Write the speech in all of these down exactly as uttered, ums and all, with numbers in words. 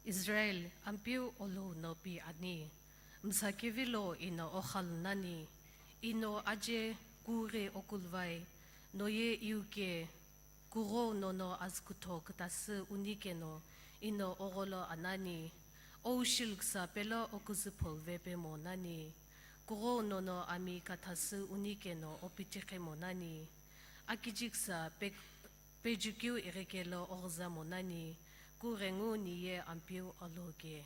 Israel, Ampeu Olou no pi ani, msa kevilo ino oxalu nani, ino aje kughi okuluvai, noye iuke, kughou nono azükutho kütasü unikeno, ino ogholo anani, oushilu ksa pelo okuzü pholuve pemo nani, kughou nono ami kathasü unikeno opitiqhemo nani, akiji ksa pe-, pejukeu ighikelo oghüzamo nani, kughengu niye Ampeu Olou ke.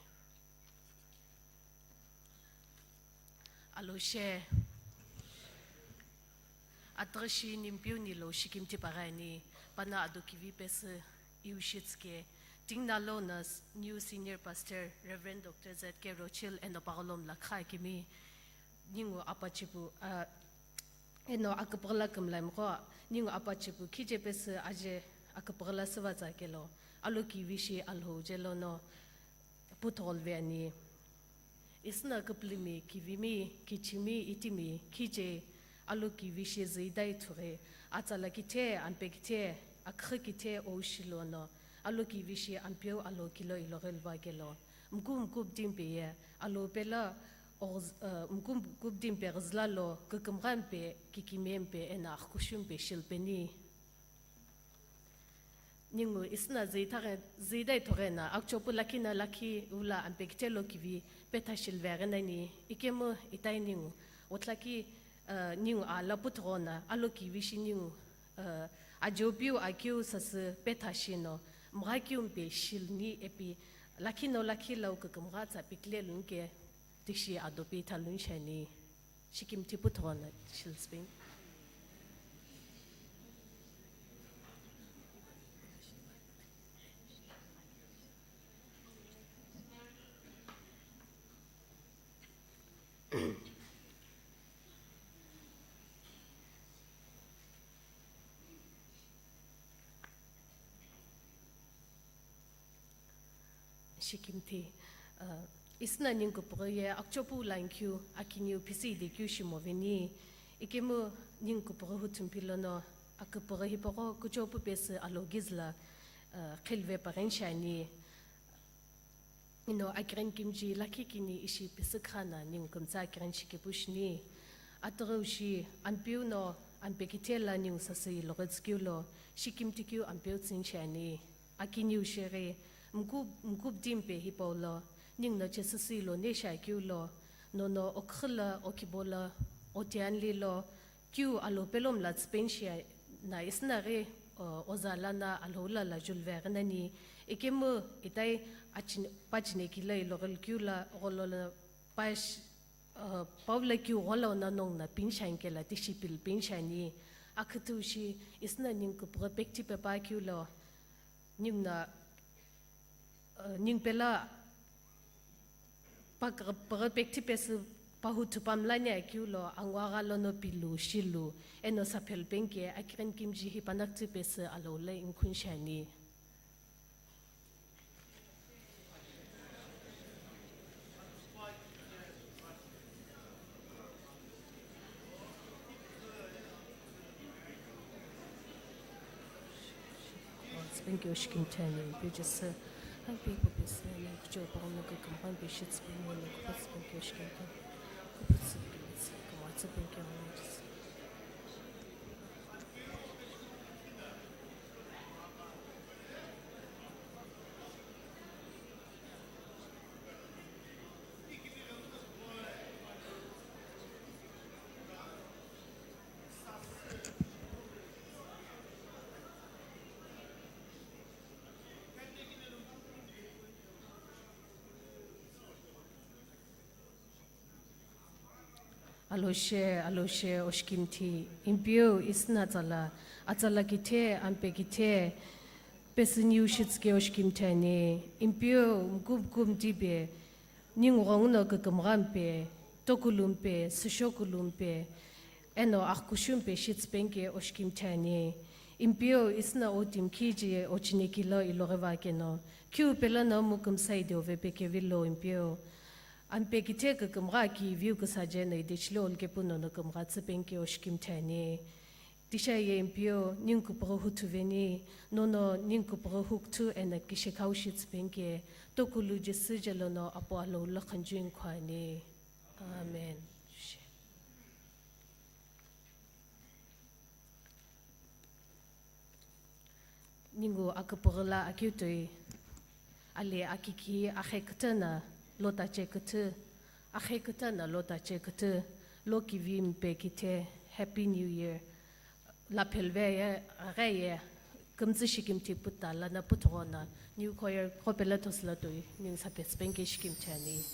Alo she. Atüghüshi Nimpeu nilo shikimthi paghi ani, pana ado kivi pesü iu shitsüke. Tingna lo na s-, new senior pastor Reverend Doctor Z K Rochil eno pagholom lakha kimi ningu apachipu, ah, eno aküpüghüla kümlaimgho, ningu apachipu khije pesü aje aküpüghüla süvatsa kelo, alo kivi shi Alhou jelono puthogholve ani. Isüna küpülümi, kivimi, kichimi, itimi, khije, alo kivi shi züidai thughi, atsala kithe, ampe kithe, akhü kithe oushilono, alo kivi shi Ampeu Alhou kilo iloghi luva kelo, mku mku bdimpe ye, Alhou pelo, oghüz-, eh, mku mku bdimpe ghüzüla lo, kükümghampe, kikimempe, eno akhkushumpe shilpeni. Ningu isüna züithaghi-, züidai thoghena, akchopu lakhi na lakhi ula ampe kithe lo kivi petha shilveghi nani, ikemu itai ningu, otlaki, eh, ningu ala puthogho na, alo kivi shi ningu, eh, ajopiu akiu sasü petha shino, mgha kiumpe shilni epi, lakhi no lakhi lau kükümgha tsa pikle lunke, tishi adopi thalun shani. Shikimthi puthogho na shilspeni. Shikimthi, uh, isüna ningu kupughi ye akchopu lankhiu, akiniu phisi idekeu shimoveni, ikemu ningu kupughi huthumphi lono, akupughi hipogho kuchopu pesü alo gizla, uh, khilve paghenshi ani. Ino akighini kimiji lakhi kini ishi pisükha na ningu kümtsü akighini shikipu shini. Atüghüu shi, Ampeu no, ampe kithe la ningu sasü iloghi tsükeu lo, shikimthi keu Ampeu tsüni shi ani. Akiniu shighi, mku, mku bdimpe hipau lo, ningu no chesüsü ilo nesha keu lo, nono okhü la, okibo la, otianli lo, kiu Alhou pelo mla tsüpeni shi na isüna ghi, o, oza lana Alhou la la julveghi nani, ikemu itai achin-, pachine kilo iloghi lu kiu la, gholo la pash-, uh, paula kiu gholo na nong na pinshan kela tishi pil pinshan ni. Akütüu shi isüna ningu kupughi pekthi pepa kiu lo, ningu na, uh, ningu pela paküpüghü pekthi pesü pahu thupamlani akiu lo angwagha lono pilu, shilu, eno saphelu penke akighini kimiji hi panakütsü pesü Alhou la inkhun shani. Thank you, Oshkin Tani. Pejasa, I'm people this name, Joe Bonga, Kampan, Bishop, Spring, Kupus, thank you, Oshkin Tani. Kupus, Kamatsa, thank you, Kamatsa. Alhou she, Alhou she, Oshikimthi, Impeu, isüna tsala, atsala kithe, ampe kithe, pesü niu shitsüke Oshikimthi ani, Impeu, mkum mkum tibe, ningu ghenguno kükümghampe, tokulumpe, süshokulumpe, eno akhkushumpe shitsüpenke Oshikimthi ani, Impeu, isüna o timkhiji ochine kilo iloghiva keno, kiu pelo no mukümsa ideove pekevilo Impeu. Ampe kithe kükümgha ki viu küsaje no idechile olkepu nono kümgha tsüpenke Oshikimthi ani. Kisha ye Ampeu, ningu kupughu huthu veni, nono ningu kupughu hukuthu eno kishikau shitsü penike, tokulu Jisü je lono apu alou lo khanju inkhwani. Amen. Ningu akupughu lo akeu toi, ali akiki akhe kütana lo tache kütü, akhe kütana lo tache kütü, lo kivi mpe kithe, Happy New Year. Laphelve ye, aghe ye, kümtsü shikimthi puta lana puthugho na, New Choir qo pelo thosü lo toi, ningu sapesü penike shikimthi ani.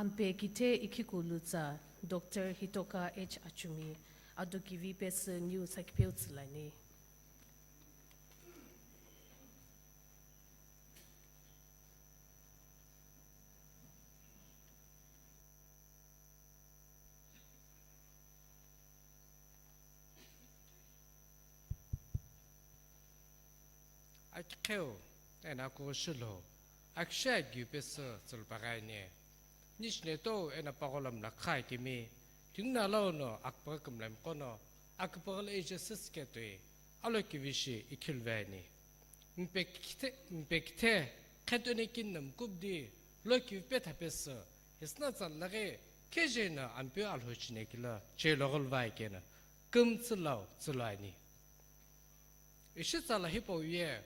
Ampe kithe ikhikulu tsa Doctor Hitoka H Achumi, ado kivi pesü niu sakipeu tsülani. Akiqheu eno akughushi lo, akishe agiu pesü tsülupaghi ani. Nishi netou eno pagho lo mlakha akimi, tinguna lau no akupaghi kümlami qo no, akupaghi lo ije süsü ketoi, alo kivi shi ikhilve ani. Mpe kithe, mpe kithe, khetoni kinna mkubdi, lo kivi petha pesü, hisna tsa laghi, kije no Ampeu Alhou chine kilo, che lo ghulva ikeno, kümtsü lau tsülu ani. Ishi tsala hipau ye,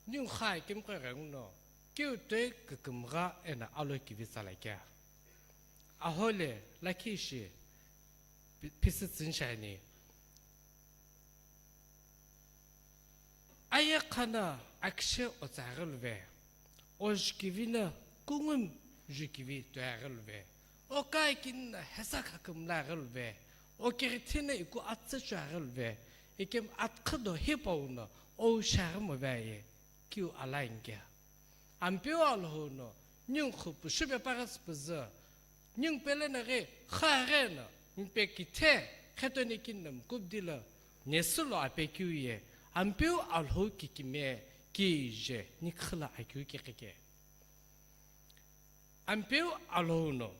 ningu kha ikimqo ghenguno, kiu toi kükümgha eno alo kivi tsala kea. Ahole, lakhi ishi, pi-, phisü tsüni shi ani. Aye khana akishe otsa ghiluve. O jukivi no kungum jukivi toi aghiluve. O kaikini no hesa khakümla aghiluve. O kirithi no iku atsü chu aghiluve. Ikemu atkhü do hipau no ou shaghi movaye kiu ala inkea. Ampeu Alhou no ningu khupu shupe paghi süpüzü, ningu pele no ghi khaghi no mpe kithe khetoni kinna mkubdi lo nesü lo ape kiu ye, Ampeu Alhou kikimiye kije nikhu lo akeu kiqike. Ampeu Alhou no,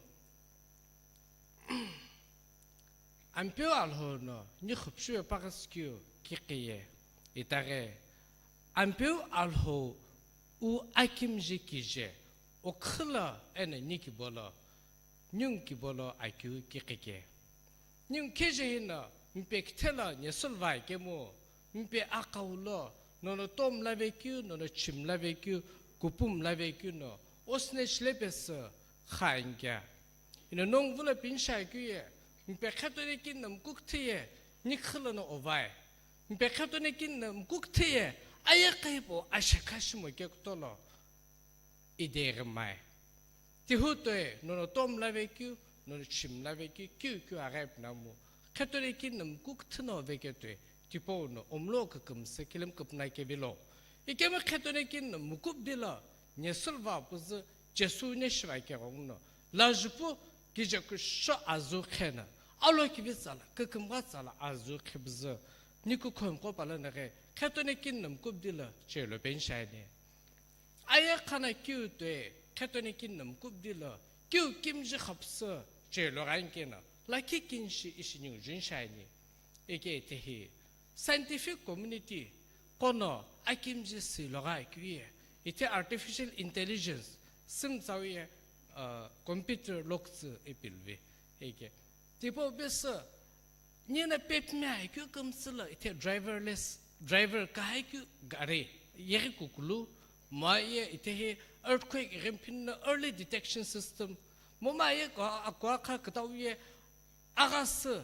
Ampeu Alhou no nikhu püshüve paghi sükeu kiqiye itaghi, Ampeu Alhou u akimiji kije, okhu lo eno nikibo lo, ningu kibo lo akeu kiqike. Ningu kije hino, mpe kithelo nyesülva kemu, mpe aqhau lo, nono tom lavekeu, nono chim lavekeu, kupum lavekeu no, osne shile pesü kha anikea. Ino nongu vula pinisha keu ye, mpe khetone kini no mkukthi ye, nikhu lono ovai. Mpe khetone kini no mkukthi ye, ayeghi hipau ashekha shimo kekutolo. Ideghi mai. Tihu toi, nono tom lavekeu, nono chim lavekeu, keu keu aghi pinamu. Khetone kini no mkukthi no veketoi, tipau no omlo kükümsü kilim küpna kevilo. Ikemu khetone kini no mkubdi lo, nyesülva püzü, Jesu ne shiva keghengu no. Lajupu kije kusho azu khena. Alo kivi tsala, kükümgha tsala azu khibüzü. Niku khomqo pala naghe, khetone kini no mkubdi lo, chelo penshani. Aye khana kiu toe, khetone kini no mkubdi lo, kiu kimji khapsü, chelo ghankena, lakhi kinshi ishi ningu jun shani. Ike itehi, scientific community, kono akimji silo gha kiu ye, ite artificial intelligence, sim tsawi ye, uh, computer loktsü ipilvi. Ike, tipo bese, Nina pepmi aikeu kümsü lo ite driverless, driver kahaikeu gari, yeghi kukulu, mo ye itehi earthquake ighiphi no early detection system, momu ye ko-, akua kha kütau ye aghasü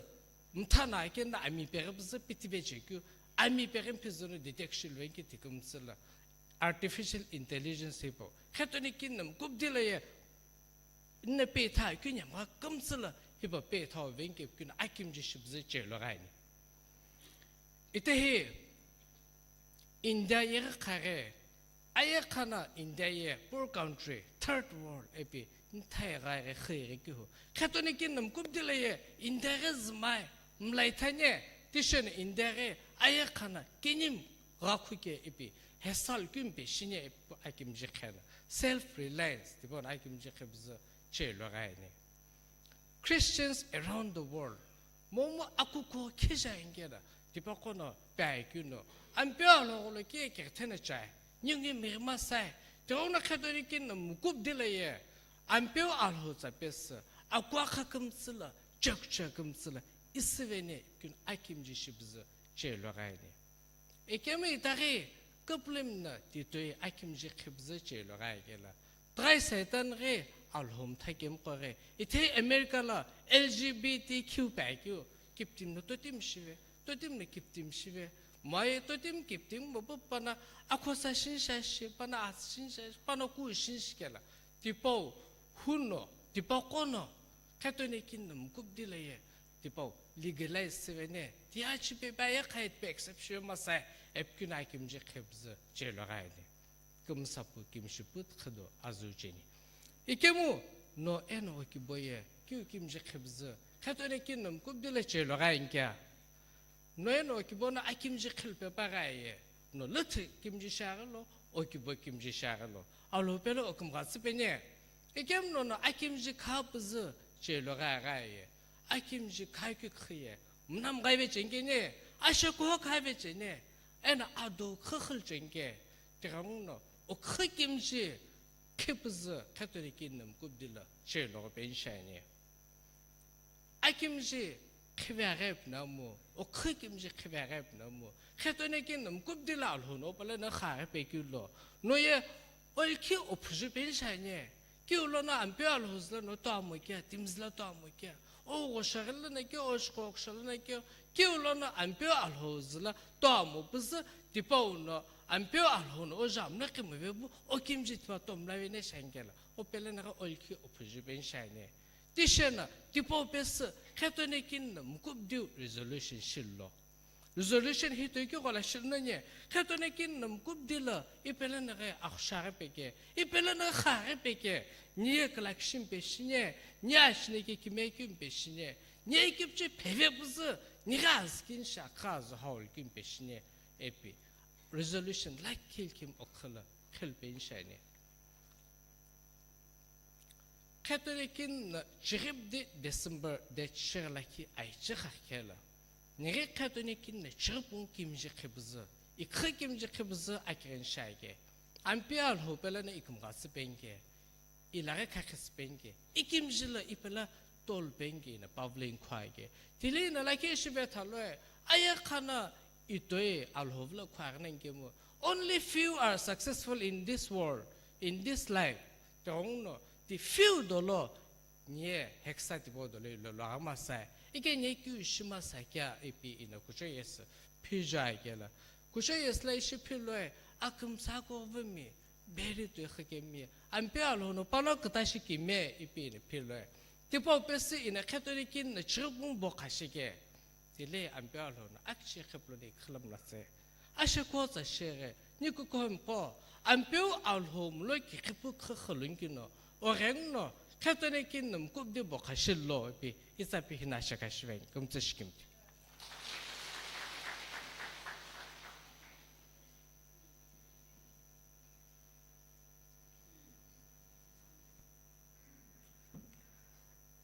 mthana kena ami peghi püzü pitiveche keu, ami peghi püzü no detection luveni keu tikümsü lo artificial intelligence hipau. Khetone kini no mkubdi lo ye, Nna pe tha keu nyemgha kümsü lo, hipau pe tha veni keu keu no akimji shipüzü chelo ghaini. Itehi India yeghi khaghi, aye khana India ye poor country, third world ipi nthai ghaighi khighi keu hu. Khetone kini no mkubdi lo ye India ghi zümai, mlai thanye, tisheno India ghi aye khana kinim ghakhu ke ipi, hesal kümpe shine ipi akimji khena. Self reliance, tipau no akimji khipüzü chelo ghaini. Christians around the world, momu akuko kija ingena, tipaqo no pai keu no, Ampeu Alhou lo ke kethena chai, ningu mighima sai, tighenguno khetone kini no mkubdi lo ye, Ampeu Alhou tsa pesü, akua kha kümsü lo, chekche kümsü lo, isüveni keu no akimji shipüzü chelo ghaini. Ikemu itaghi küpülümi no titoi akimji khipüzü chelo ghaikela. Tighi Satan ghi Alhou mtha kemiqo ghi. Itehi America lo L G B T Q pai keu, kiptim no totim shive, totim no kiptim shive. Mo ye totim kiptim mopu pano akhosa shinsha shi, pano as shinsha shi, pano ku shinsha kela. Tipau huno, tipaqo no, khetone kini no mkubdi lo ye, tipau legalize süveni, tiachi pe ba ye khai pe accept shive masai, ipi keu no akimji khipüzü chelo ghaini. Kümsapu kimshipu tkhüdo azu cheni. Ikemu no eno okibo ye, kiu kimji khipüzü, khetone kini no mkubdi lo chelo ghanikea. No eno okibo no akimji khilpe paghaye, no lüthü kimji shiaghi lo, okibo kimji shiaghi lo. Alhou pelo okümgha tsüpeni. Ikemu nono akimji khapüzü chelo ghaghaye, akimji khakeu khüye, mnam ghaive chengeni, asheko khaive cheni, eno ado khükhül chenge, tighenguno okhu kimji khipüzü khetone kini no mkubdi lo chelo ghi penshani. Akimji khive aghi pinamu, okhu kimji khive aghi pinamu, khetone kini no mkubdi lo Alhou no pala no khaghi pe keu lo, no ye olkhi ophuju penshani, keu lono Ampeu Alhou zülo no tomo kea, timzülo tomo kea, oghosha ghilo no kea, oshikhoksha lo no kea, keu lono Ampeu Alhou zülo tomo püzü tipau no, Ampeu Alhou no oja mlo kimu vepu, okimji tipa tom laveni shangela, opelo no ghi olkhi ophuju penshani. Tisheno, tipau pesü, khetone kini no mkubdiu resolution shilo. Resolution hi toi keu ghola shilo no nye, khetone kini no mkubdi lo, ipelo no ghi akhusha ghi peke, ipelo no ghi kha ghi peke, niye khalakshimpe shine, niye ashine ke kime kümpe shine, niye kipche pheve püzü, niye ghi azkini shakha azu haul kümpe shine, ipi. resolution lakhi likhi okhala khelpeni shani. Khetoni kini no chirip di December de chirip lakhi aichi khakela. Nighi khetoni kini no chirip un kimji khibzu, ikhi kimji khibzu akirin shage. Ampi alho pela no ikum gasi penge. Ilaghi khakhisi penke, ikimjila ipela tolu penke ina Pavlin khuage. Tili ina lakhi shive thaloe, aya khana itoi alhovla khuagnanke mu. Only few are successful in this world, in this life. Tongno, the few dolo, nye heksa tipo dolo ilo lo ama sai. Ike nye kyu shima sa kya ipi ina kucho yes, pija kela. Kucho yes la ishi piloe, akum sa ko vumi. Beri tu khakemi, ampe alhono pano kutashi kime ipi ni philwe. Tipo pesi ina khetoni kini no chirip un bo khashike. Tile ampe alhono akchi khiplo ni khilam natse. Ashe ko tsa shere, ni ku ko mpo, ampe alhom lo ki khipu khakhalun kino, oreng no, khetoni kini no mkubdi bo khashilo ipi, itsa pi hina shaka shiven, kumtsa shikimti.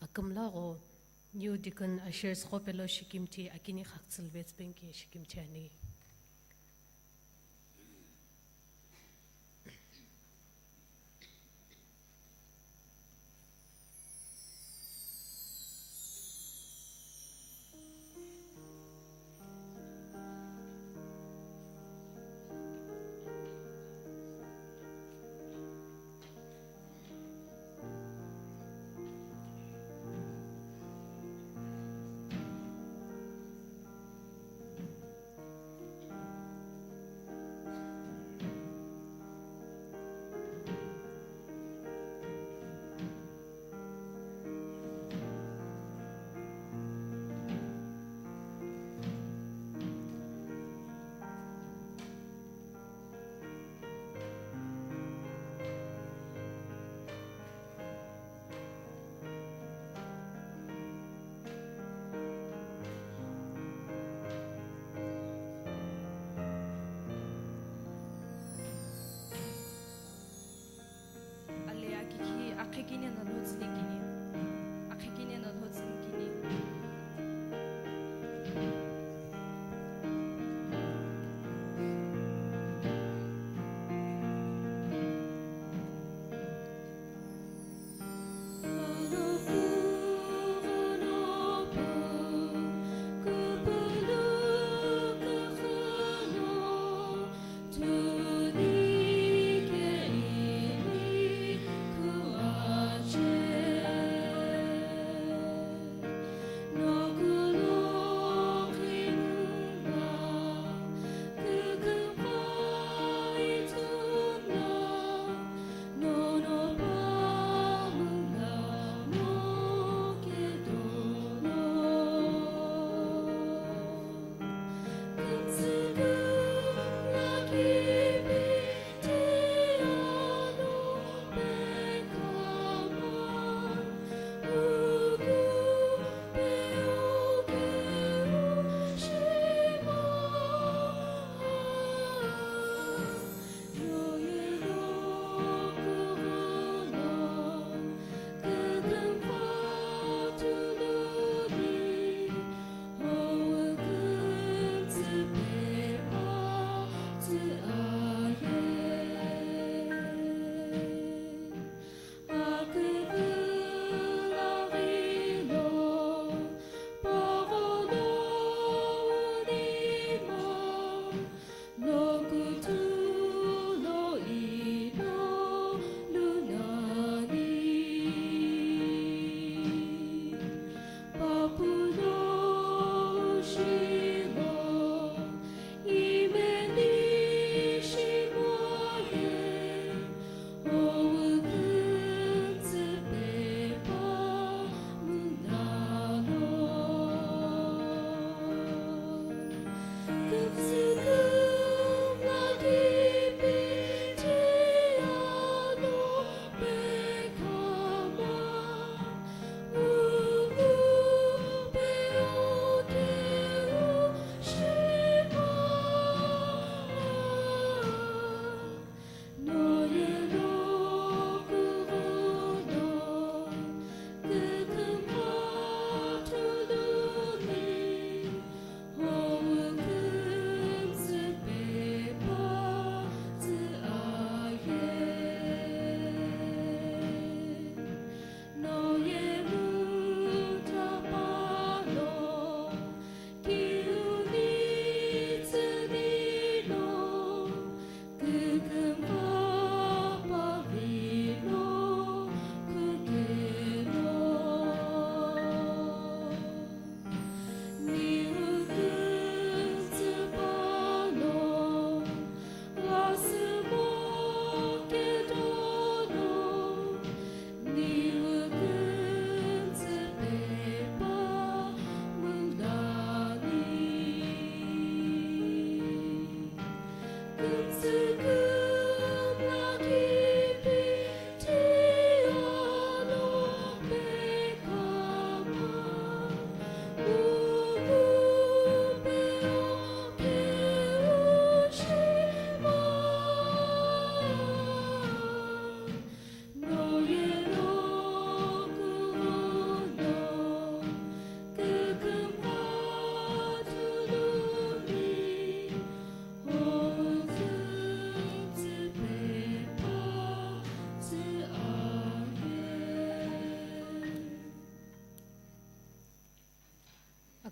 Akümla gho, New Deacon Ushers qo pelo shikimthi akini khaktsülvetsü penki shikimthi ani.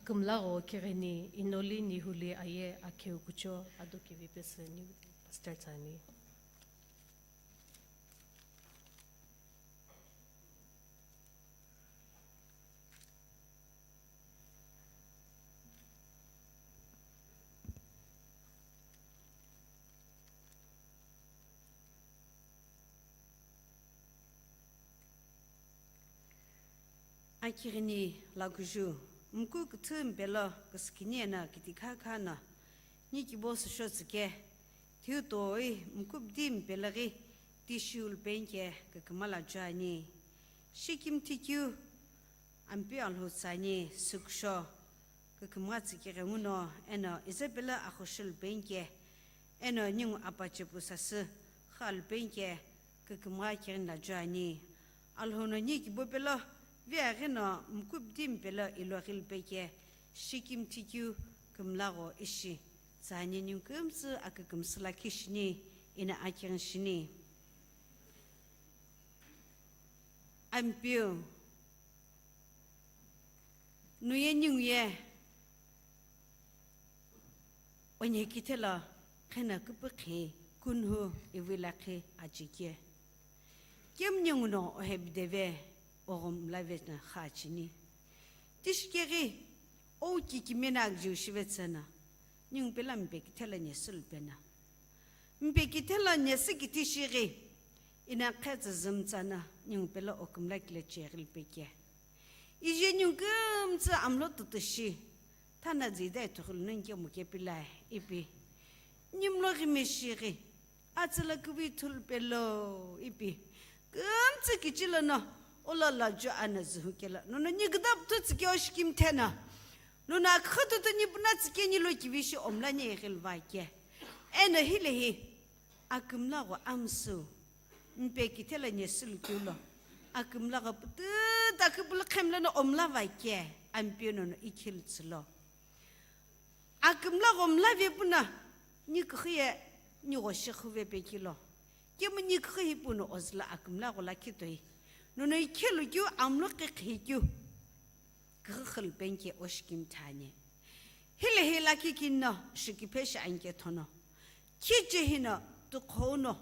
Kümlagho kighini inoli nihuli aye akheu kucho ado kivi pesü ni pastor tsüani. Akighini lakuju, mku küthü mpelo küsükini eno kitikha kha no, ni kibo süsho tsüke, thiu toi mku bdi mpelo ghi tishiu lupeni ke küküma lajuani. Shikimthi keu Ampeu Alhou tsüani, sükusho kükümgha tsükighi nguno, eno Isabella axushi lupeni ke, eno ningu apache pu sasü kha lupeni ke kükümgha kighini lajuani. Alhou no ni kibo pelo viaghi no mku bdi mpelo iloghi lupe ke, shikimthi keu kümlagho ishi tsüani, ningu kümtsü akükümsü lakhi shini, ina akighini shini. Ampeu, nuye ninguye onye kithelo khena küpükhi kunhu ivila khi achike. Kemu ningu no ohe bideve oghum lavena kha chini. Tishikeghi ou kikimena agjiu shive tsüna, ningu pelo mpe kithelo nyesü lupena. Mpe kithelo nyesü kithi shighi, ina khetsü zümtsana, ningu pelo okümla kile cheghi lupe ke. Ije ningu kümtsü amlo tutushi, thana zida ithughu lu nonke muke pilai, ipi. Nimlo ghime shighi, atsala küvi thulu pelo, ipi. Kümtsü kichilo no, ola laju ana zuhu kelo. Nono ni gdap tu tsike oshikimtheno. Nono akhutu tu ni puna tsike ni lo kivishi omla ni eghil vake. Eno hilehi, akümlagho amsü, mpe kithelo nyesü lukeu lo, akümlagho pütü taküpülü khemleno omla vake, Ampeu nono ikhiltsülo. Akümlagho mlave puna, ni küxü ye, ni ghoshi xüve pekilo. Kemu ni küxü hi puno ozülo akümlagho lakhi toi. Nono ikhe lukeu amlo qhiqhi keu. Küxü xü lupeni ke oshikimthi ani. Hilehi lakhi kini no, shikiphe shi anike thono. Khiche hino, tukhou no.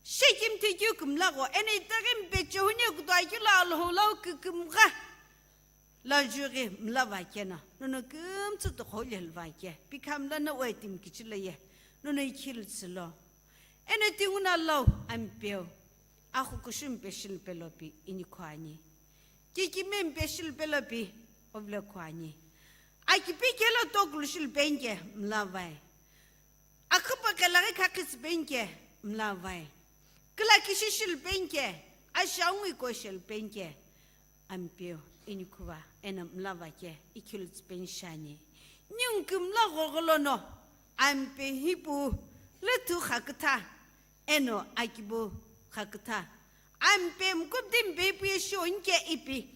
Shikimthi keu kümlagho, eno itaghi mpe chehuni kutuakilo Alhou lau kükümgha. Lajughi mla vake no, nono kümtsü tukhou lelu vake, pikha mla no wetimi kichilo ye, nono ikhiltsülo. Eno tinguna lau Ampeu, axukushu mpe shilu pelopi inikhu ani. Kikime mpe shilu pelopi ovilo khu ani. Akipi kelo tokulu shilu penike mla vai. Akhüpa kelaghi khakhitsü penike mla vai. Küla kishi shilu penike, ashangui koshelu penike, Ampeu inikhuva eno mla vake ikhilu tsüpeni shani. Ningu kümla ghogholono, Ampeu hipu lüthu khakütha, eno akibu khakütha. Ampeu mkubdi mpe ipu ye shonike ipi,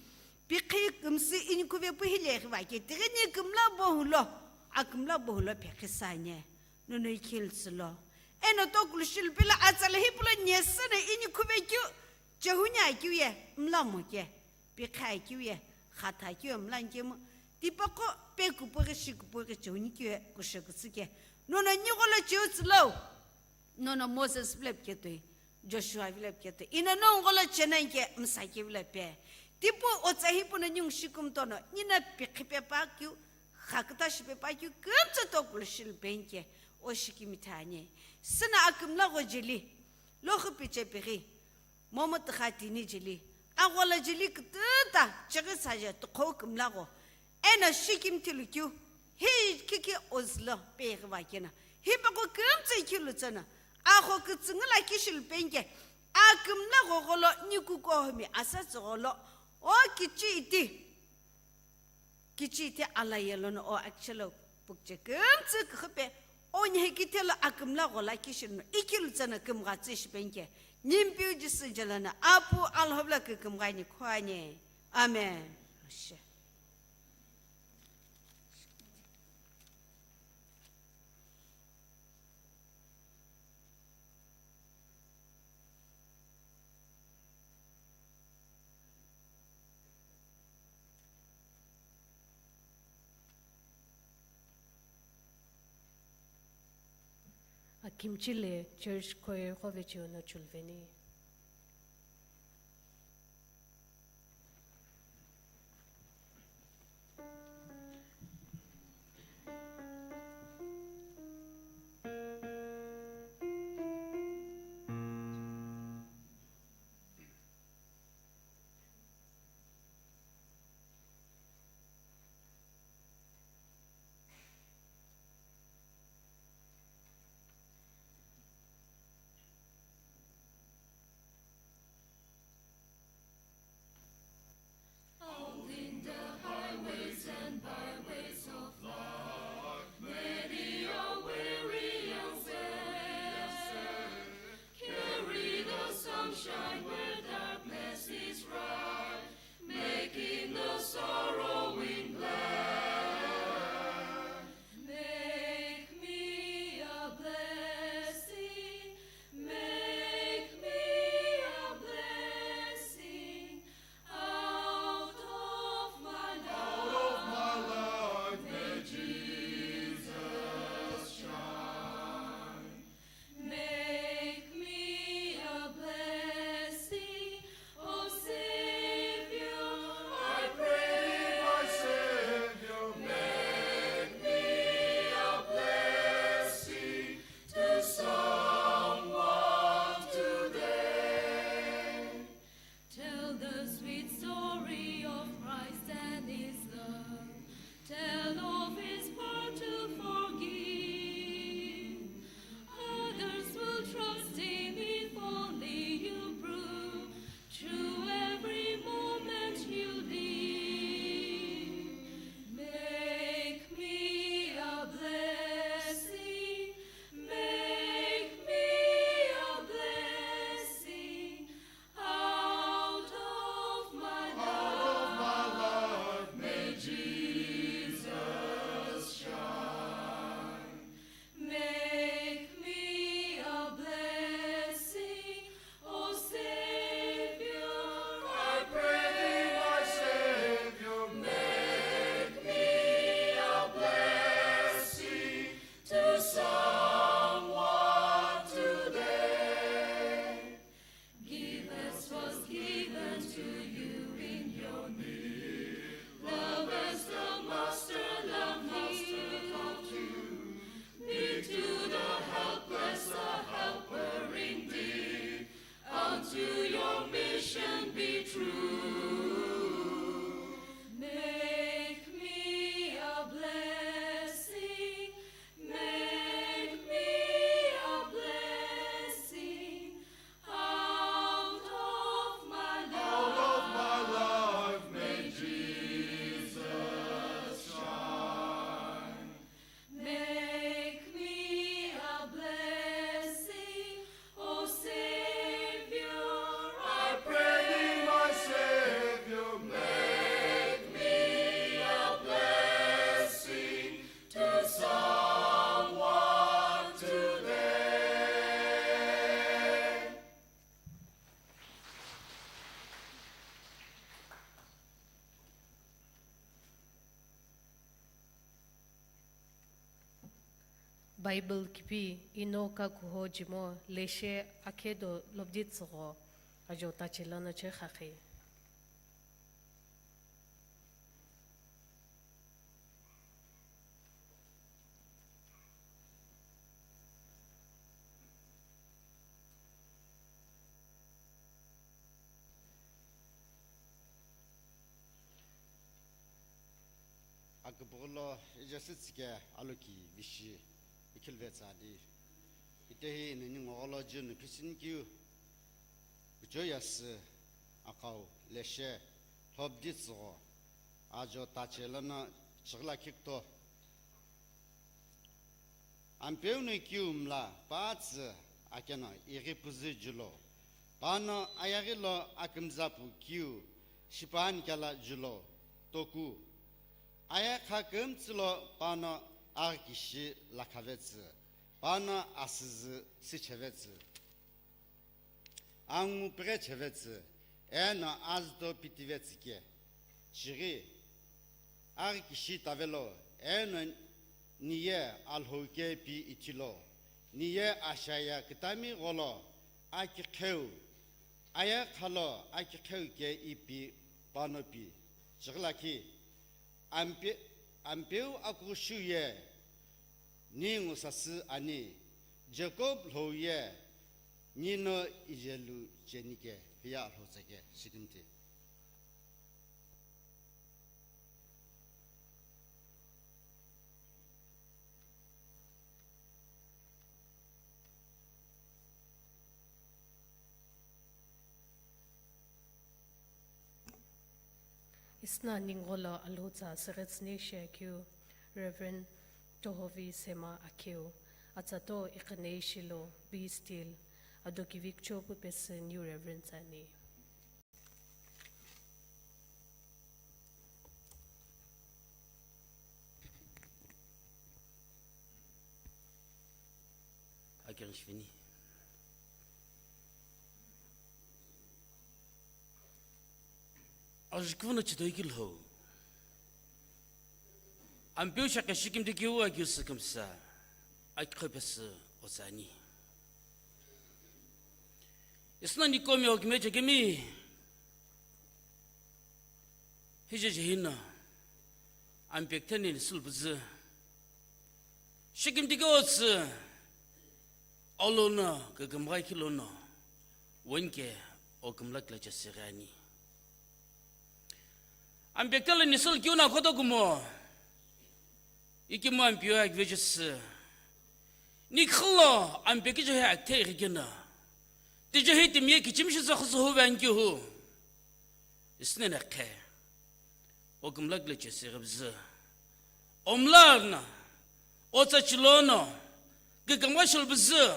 pikhi kümsü inikhuve pu hileghi vake, tighi ni kümla bohulo, akümla bohulo phekhisani. Nono ikhiltsülo. Eno tokulu shilu pelo atsala hipula nyesüno inikhuve keu, chehuni akeu ye mla moke, pikhi akeu ye, khatha akeu ye mla nkemu, tipaqo pe kupughi shi kupughi chehuni keu ye kusho kütsüke. Nono nigholo cheu tsülo. Nono Moses vilo pike toi, Joshua vilo pike toi. Ino no ngholo chenanike msake vilo pe. Tipu otsa hipuno ningu shikumtono, nino pikhi pepa keu, khakütha shipepa keu, kümtsü tokulu shilu penike, oshikimthi ani. Süna akümla gho jeli, lokhu piche pighi, momu tüxatini jeli, aghola jeli kütüta, cheghi saje tukhou kümla gho. Eno shikimthi lukeu, hi khikhi ozülo peghi vakeno. Hipaqo kümtsü ikhilu tsüno, axo kütsüngü lakhi shilu penike, akümla ghogholo, niku kohumi asatsü gholo, o kichi iti, kichi iti alayelono, o akchelo pukche kümtsü küxüpe, o nihekithelo akümla ghola kishi no, ikhilu tsüno kümgha tsü shipenike, Nimpeu Jisü jelono, Apu Alhou vilo kükümgha inikhu ani. Amen. Kimchile church choir qo vecheo no chuluveni. Out in the highways and byways of life, many are weary and sad. Carry the sunshine where darkness is rife, making the sorrowing glad. Make me a blessing, make me a blessing out of my life. Out of my life, may Jesus shine. Make me a blessing, O Savior. I pray, my Savior, make me a blessing to someone today. Tell the sweet story of Christ and his love. Tell of his power to forgive. Others will trust him if only you prove true every moment you live. Make me a blessing, make me a blessing. Out of my life, may Jesus shine. Make me a blessing, O Savior. I pray, my Savior, make me a blessing to someone today. Give as was given to you in your need. Love as the Master loved you. Be to the helpless a helper indeed. Unto your mission be true. Make me a blessing. Make me a blessing out of my life. Out of my life, may Jesus shine. Make me a blessing, O Savior. I pray thee, my Savior, make me a blessing to someone today. Bible kipi ino kakuho jimo leshe akhedo lobditsügho ajo tache lono chekha khe. Akübüghülo ijasü tsike aloki vishi ikhilve tsadi. Itehi nini ngogholo junu pisini kiu. Kucho yasü akau leshe lhobdi tsügho ajo tache lono chighila khikto. Ampeu no kiu mla patsü akeno ighi püzü julo. Pano ayaghi lo akümzapu kiu shipani kela julo toku. Ayakha kümtsü lo pano aghi kishi lakhavetsü. Pano asüzü süchevetsü. Angu pighe chevetsü, eno azüto pitivetsü ke. Chighi, aghi kishi tavelo, eno niye Alhou ke pi ithilo. Niye ashaya kitami gholo akiqheu, aya khalo akiqheu ke ipi panopi chighi lakhi. Ampe-, Ampeu akushu ye ningu sasü ani, Jacob lhou ye nino ijelu chenike hiya lhou tsake shikimti. Isna ningolo alhutsa seghetsüni shiakeu Reverend Tohovi Sema akeu, atsato iqinei shilo be still, adokivik chopu pesü New Reverend tsani. Akenshi vini. Ajukuvuna chitoi kilhou. Ampeu shaqe shikimdi kiu akiu sükümsa. Akiqhepesü otsani. Isna nikomi okime chekemi. Hije jehina. Ampektheni nisul buzü. Shikimdi ke otsü. Olono, kükümghai khilono. Wenke okümlak la chesegani. Ampekthela nisul kiuna khoto kumo. Ikemu Ampeu akivechesü. Nikhilo Ampeu kijo he akthe ighikena. Tijo he timiye kichimshi sakhusu huve ankihu. Isnene khe. Okümlak le cheseghi bzü. Omlarna. Otsa chilono. Kükümgha shil bzü.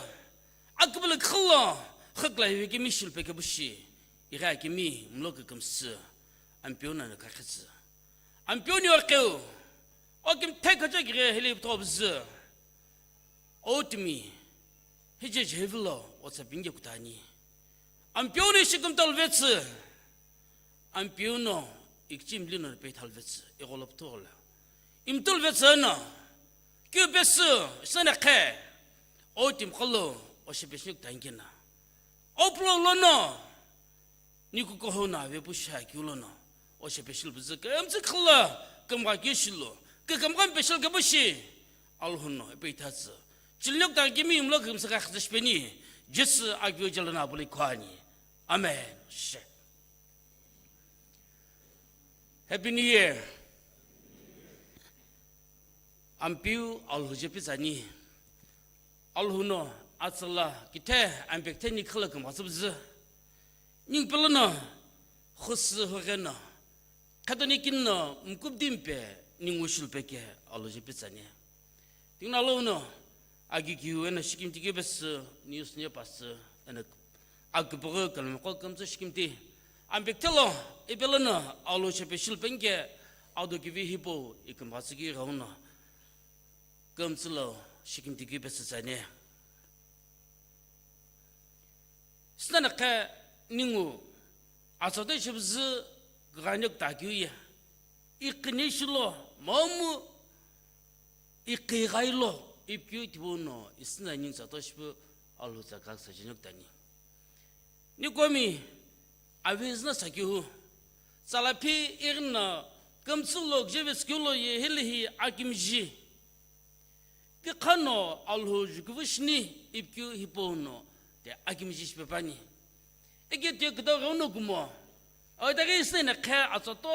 Akübülü khilo. Khakla hive kemi shil peke bushi. Igha kemi mlo kükümsü. Ampeu nana kakhetsü. Ampeu ni okeu. Okim thekhacha gire hili ptho bzü. Otimi. Hije jevilo. Otsa binge kutani. Ampeu ni shikumtal vetsü. Ampeu no ikchim lino pe thalvetsü, igholopthu ghola. Imtulvetsü no, kyu pesü, sene khe, o timkholo, o shepeshnik tangina. O plo lono, niku kohona ve pusha kyu lono, o shepeshil buzü, kemtsi khla, kemga kishilo, ke kemga peshil ke bushi, alhono, pe thatsü. Chilnok tangimi imlo kemsa ka khzishpeni, Jesu agyo jalana buli kwani. Amen. She. Happy New Year. Ampeu Alhou je pitsani. Alhou no atsala kithe Ampeu kitheni khala kümgha tsübzü. Ning pelono khusu hogeno. Khatoni kinno mkupdimpe ningu shulpeke Alhou je pitsani. Tingna lono, agi kiu eno shikimti keu pesü, news ne pasü, eno aküpüghü kalomqo kümtsü shikimti. Ampeu kithelo, ipelono, Alhou shepe shilpengke, ado kivi hipau, ikümgha tsü keu ighono, kümtsü lo shikimti keu pesü tsani. Sinanakhe ningu, atsote shibzü ghanyo ktakeu ye, iqine shilo, momu iqighailo, ipikeu tipau no, isina ningu tsato shipu Alhou tsa kaksa jenyo ktani. Nikomi, avi zina sakeu, tsala phi ighina, kümtsü lo, kjeve skeu lo ye, hili hi akimji. Kikhano Alhou jukuvu shini ipikeu hipau no te akimji shipepani. Eke te kida ghono kumo. Aitaghi isina khe atsoto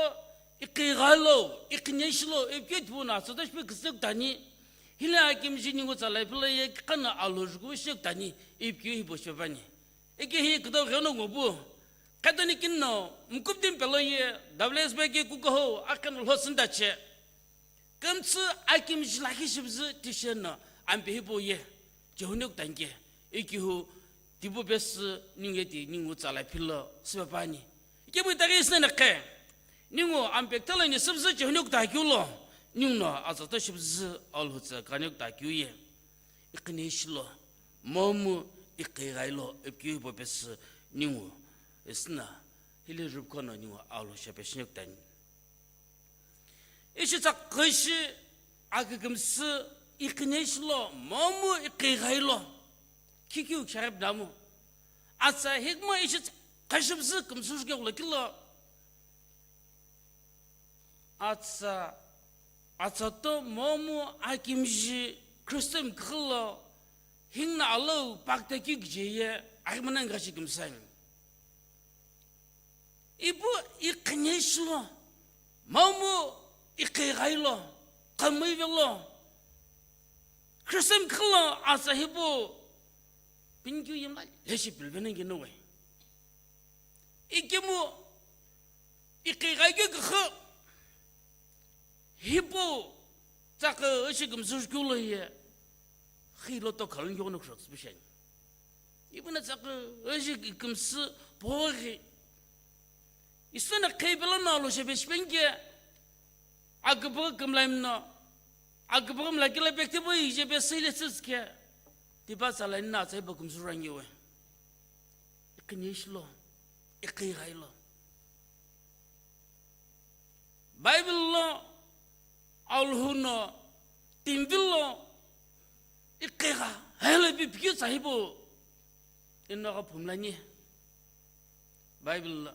iqighailo, iqineshilo, ipikeu tipau no atsoto shipe kise kutani. Hile akimji ningu tsalai pilo ye kikhano Alhou jukuvu shi kutani, ipikeu hipau shipepani. Eke hi kida ghono kumo pu. Khatoni kinno, mkupdim pelo ye, W S B ke kukaho, akheno lho sindache. Kümtsü akimji lakhi shibzü tisheno ampe hipau ye, chehunyo kutangke, ikihu, tipu pesü ningu ye ti ningu tsalai philo, sipepani. Ikemu itaghi isinene khe, ningu ampe kutalo ni sibzü chehunyo kutakeu lo, ningu no atsoto shibzü Alhou tsa kanyo kutakeu ye. Iqine shilo, momu iqighailo, ipikeu hipau pesü ningu, isina, hili rupkhono ningu Alhou shepe shinyo kutani. Ishi tsaqhishi akükümsü iqine shilo, momu iqighailo, Khikeu kharip damu. Atsa hikma ishi khashipsi kümsü shukeu lo kilo. Atsa, atsa to momu akimji Christian khilo hingna alo pakta kikje ye ahimana ngashi kümsang. Ipu iqhineshi lo, momu iqhighai lo, qamui velo. Christian khilo atsa hipu pinkeu yimla leshi pilvene ngenowe. Ikemu iqhighai kekhe hipu tsakhe ishi kümsü shukeu lo ye. Khilo to khalon yono khushots bishani. Ipuna tsakhe ishi kümsü pori. Isuna khepelo no lo shebe shpenke. Akupuru kümlaimno. Akupuru mlakila bekte bo ije be sile tsitske. Tipa tsalaina atsa hipu kümsü rangiwe. Iqhineshi lo, iqhighai lo. Bible lo, Alhou no, timvilo, iqhigha, hele pi pikeu tsa hipu, ino gha phumlani. Bible lo.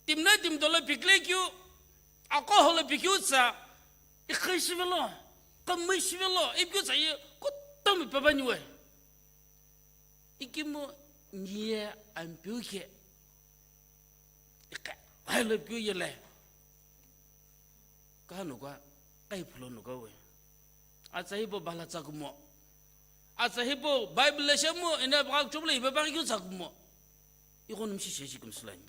Timna timtolo pikle keu, aqo holo pikeu tsa, iqhi shivelo, qamui shivelo, ipikeu tsa ye, kutomo pepaniwe. Ikemu niye Ampeu ke. Iqhe, hailo keu yele. Kano kwa, kai phulo no kwa we. Atsa hipu bala tsa kumo. Atsa hipu Bible le shemo, ina baka kuchobule ibe baka keu tsa kumo. Iko numshi sheshi kumsulani.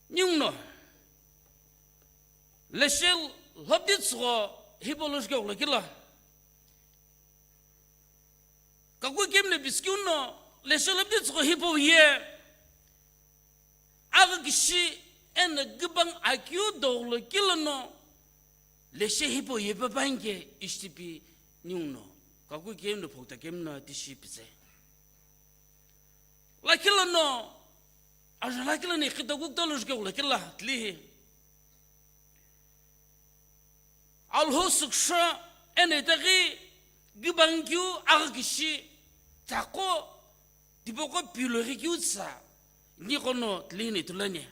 Ninguno. Leshe lhobdi tsugo hipu lo shukeu lo kila. Kaku kemne biskiu no, leshe lhobdi tsugo hipu ye. Agha kishi eno gibang akeu dolo kila no. Leshe hipu ye papange ishtipi ninguno. Kaku kemne phokta kemne tishi pitse. Lakila no, ajo lakila ni khita kukta lo shukeu lo kila, tlihi. Alhou suksho eno itaghi gibang keu agha kishi tsaqo tipaqo pilo ghi keu tsa niqo no tlihi ni tulani.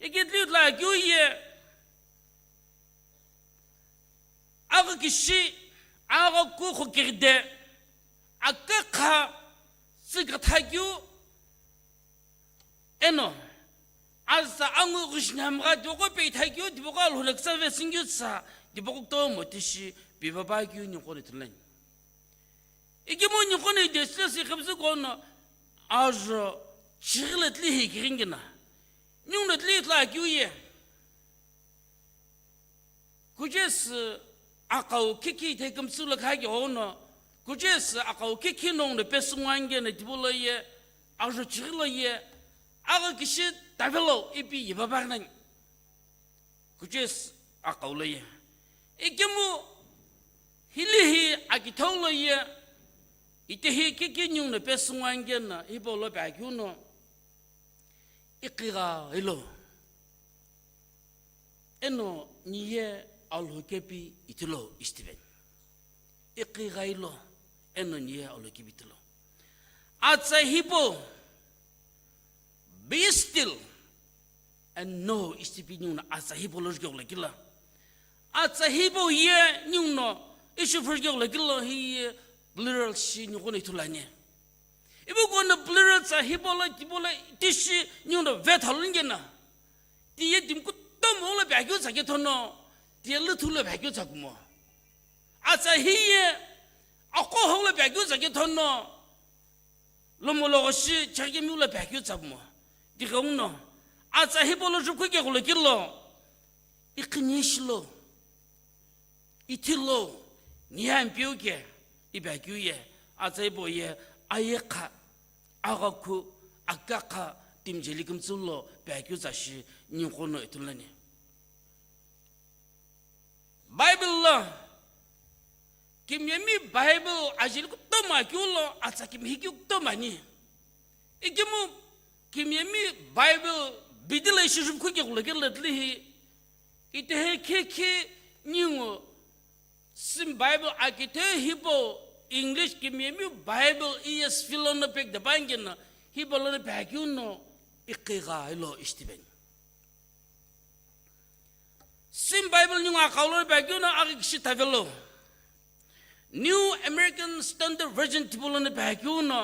Ike tlihi tla keu ye agha kishi agha ku khokirde akakha tsikatha keu Eno, azü angu ghushi nhemgha tipaqo peithakeu, tipaqo Alhou no kisa vesüngeu tsa, tipaqo kutomo tishi, pipapa keu ninguqo ni tulani. Ikemu ninguqo ni desile si khipüzü kono, ajo, chighile tlihi kiringina. Ninguno tlihi tla keu ye. Kuchesü aqau kiki the kümtsü lo khaghi ono, kuchesü aqau kiki nongu no pesü ngwangeno tipau lo ye, ajo chighi lo ye, agha kishi tavelo ipi yipapaghi nani. Kuchesü aqau lo ye. Ikemu hilihi akithou lo ye, itehi kiki ninguno pesü ngwangeno hipau lo pe akeu no, iqigha ilo. Eno niye Alhou kepi itilo istiven. Iqigha ilo, eno niye Alhou kepi itilo. Atsa hipau, be still and know istipi ninguno atsa hipau lo jukegho lo kila. Atsa hipau ye ninguno ishi phurukegho lo kila hiye plural shi ninguno ithulu ani. Ipu kono plural tsa hipau lo tipau lo tishi ninguno vetha lo ngena. Tiye timi kutomo lo pe akeu tsa kethono, tiye lüthu lo pe akeu tsa kumo. Atsa hiye, aqo ho lo pe akeu tsa kethono, lomo lo ghoshi chakemi lo pe akeu tsa kumo. Tighenguno, atsa hipau lo jukhu kegho lo kilo, iqhinishi lo. Ithilo, niye Ampeu ke, ipi akeu ye, atsa hipau ye, ayekha, aghakhu, akakha, timi jeli kümtsü lo, pe akeu tsa shi, ninguno ithulu ani. Bible lo, kimiyemi Bible ajeli kutomo akeu lo, atsa kimihi keu kutomo ani. Ikemu, kimiyemi Bible bidi lo ishi jukhu kegho lo kilo tlihi, itehi khekhe ningu, Sim Bible akithe hipau English kimiye miu Bible E S V lono pekda pangena, hipau lono pekeu no iqigha ilo ishi tipeni. Same Bible ningu akhau lono pekeu no aghi kishi tavelo. New American Standard Version tipau lono pekeu no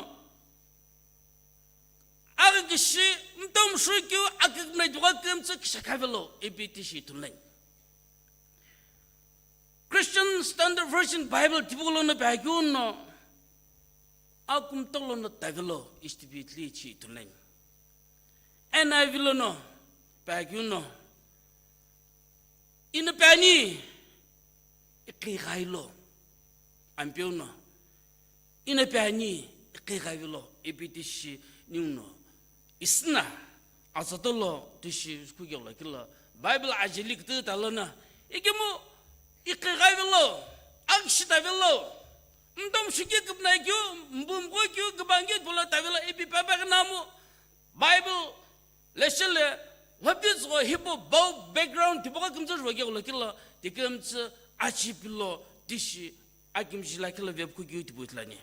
aghi kishi mtom shukeu akikmna ituka kemtsu kishakhavelo ipi tishi ithulani. Christian Standard Version Bible tipau lono pekeu no akumto lono tavelo ishi tipi tishi ithulani. N I V lono pekeu no ino peni iqigha ilo, Ampeu no ino peni iqigha ilo ipi tishi ningu no isina azatolo tishi kugelo kilo Bible ajeli kiti talona ikemu iqigha ilo, aghi kishi tavelo, mtom shukeu kipna keu, mbumqo keu, kibangeu polo tavelo ipi papa namu Bible leshele lhobdi tsügho hipau background tipaqo kümtsü juwa keghulo kilo, tikümtsü achi pilo tishi akimji lakhi lo vepkhu keu tipau ithulani.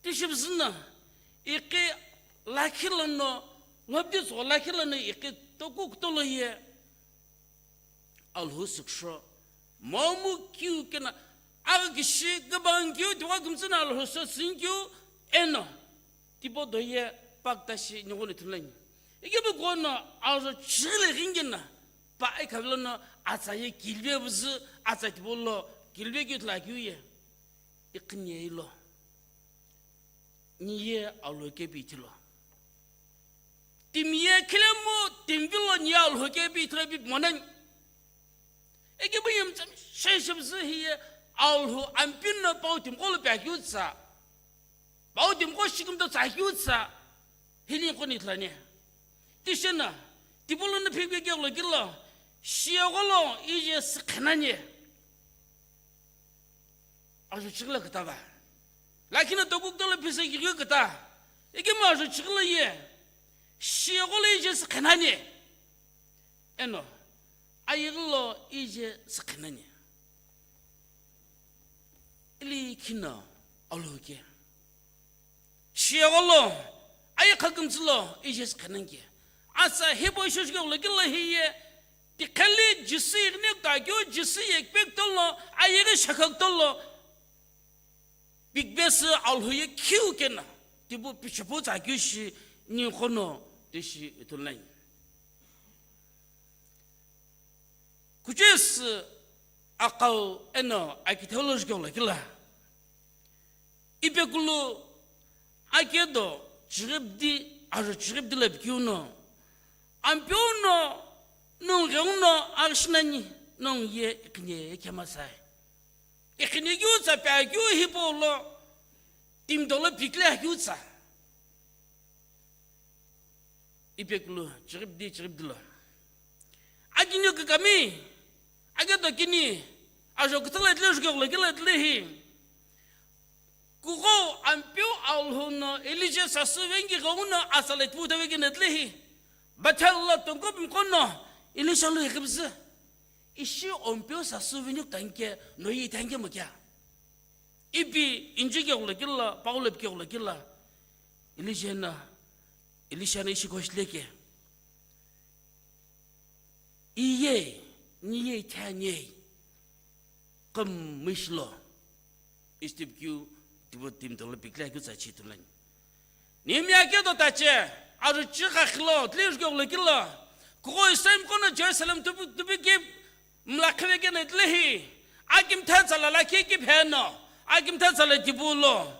Tishi püzüno, iqi lakhi lono, lhobdi tsügho lakhi lono iqi toku kutolo ye Alhou süksho, momu keu kena, aghi kishi kibangeu tipaqo kümtsü no Alhou sü singkeu eno tipau do ye pakta shi ningu no ithulani. Ikemu kuno ajo chighile ghingena, pa ikhavilo no atsa ye kilve vüzü, atsa tipau lo kilve keu ithulu akeu ye. Iqiniye ilo. Niye Alhou kepi ithilo. Timiye khilemu timvilo niye Alhou kepi ithilo ipi monani. Ikemu yemtsam sheshebzü hiye Alhou Ampeu no pau timqo lo pekeu tsa. Pau timqo shikimto tsa keu tsa. Hini kuni ithulani. Tishena, tipau lono phikeu keghulo kilo, shiyegholo ije sikhenani. Ajo chighilo küta va. Lakhi no toku kutolo phisa kighiu küta. Ikemu ajo chighilo ye. Shiyegholo ije sikhenani. Eno, ayeghilo ije sikhenani. Ili khino Alhou ke. Shiyegholo, aye khakümtsülo, ije sikhenani ke. Atsa hipau isho shikeghulo kilo hiye, tikheli Jisü ighine kuta keu, Jisü ye kpe kutolo, ayeghi shakha kutolo, pikbesü Alhou ye khiu kena, tipau pichepau tsa keu shi ningu no tishi ithulani. Kuchesü akhau eno akithelo jukelo kila. Ipekulu akedo chiribdi, ajo chiribdi lo pikeu no. Ampeu no, nongu ghenguno aghüshi nani, nongu ye iqiniye khemasai. Iqiniye keu tsa pea keu hipau lo, timi dolo pikile akeu tsa. Ipekulu, chiribdi, chiribdi lo. Akinyo kükami, akedo kini, ajo küthü lo itile jukeghulo kilo itile hi. Kughou Ampeu Alhou no Elijah sasü venki ghenguno atsa lo itipu tavekeno itile hi. Bethel lo tongkupimi qono Elisha lo ighipüzü. Ishi Ampeu sasü veni kutanke, no ye itanke mo kea. Ipi injikeghulo kila, Paulo pikeghulo kila. Elijah na, Elisha na ishi koshileke. Iye, niye ithaniye. Kümüshilo. Ishi tipikeu, tipau timi dolo pikile akeu tsa chi tulani. Nehemiah akedo tache, ajo chigha khilo, tile jukeghulo kilo. Kughou Israel mi qono Jerusalem tupi, tupi ke mla khivekeno itile hi. Akimtha tsala lakhi kipheno. Akimtha tsala tipau lo.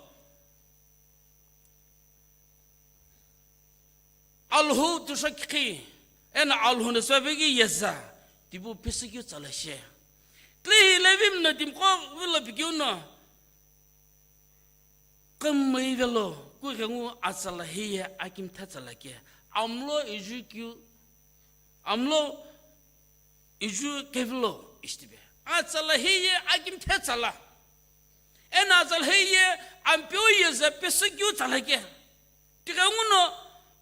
Alhou tushakikhi, eno Alhou no soveki yeza, tipau pesükeu tsala she. Tile hi Levi mi no timiqo vilo pikeu no. Kümüi velo, kughengu atsala hiye akimtha tsala ke. Amlo iju keu, amlo iju kevilo ishi tipe. Atsala hiye akimthe tsala. Eno atsala hiye Ampeu yeza pesükeu tsala ke. Tighenguno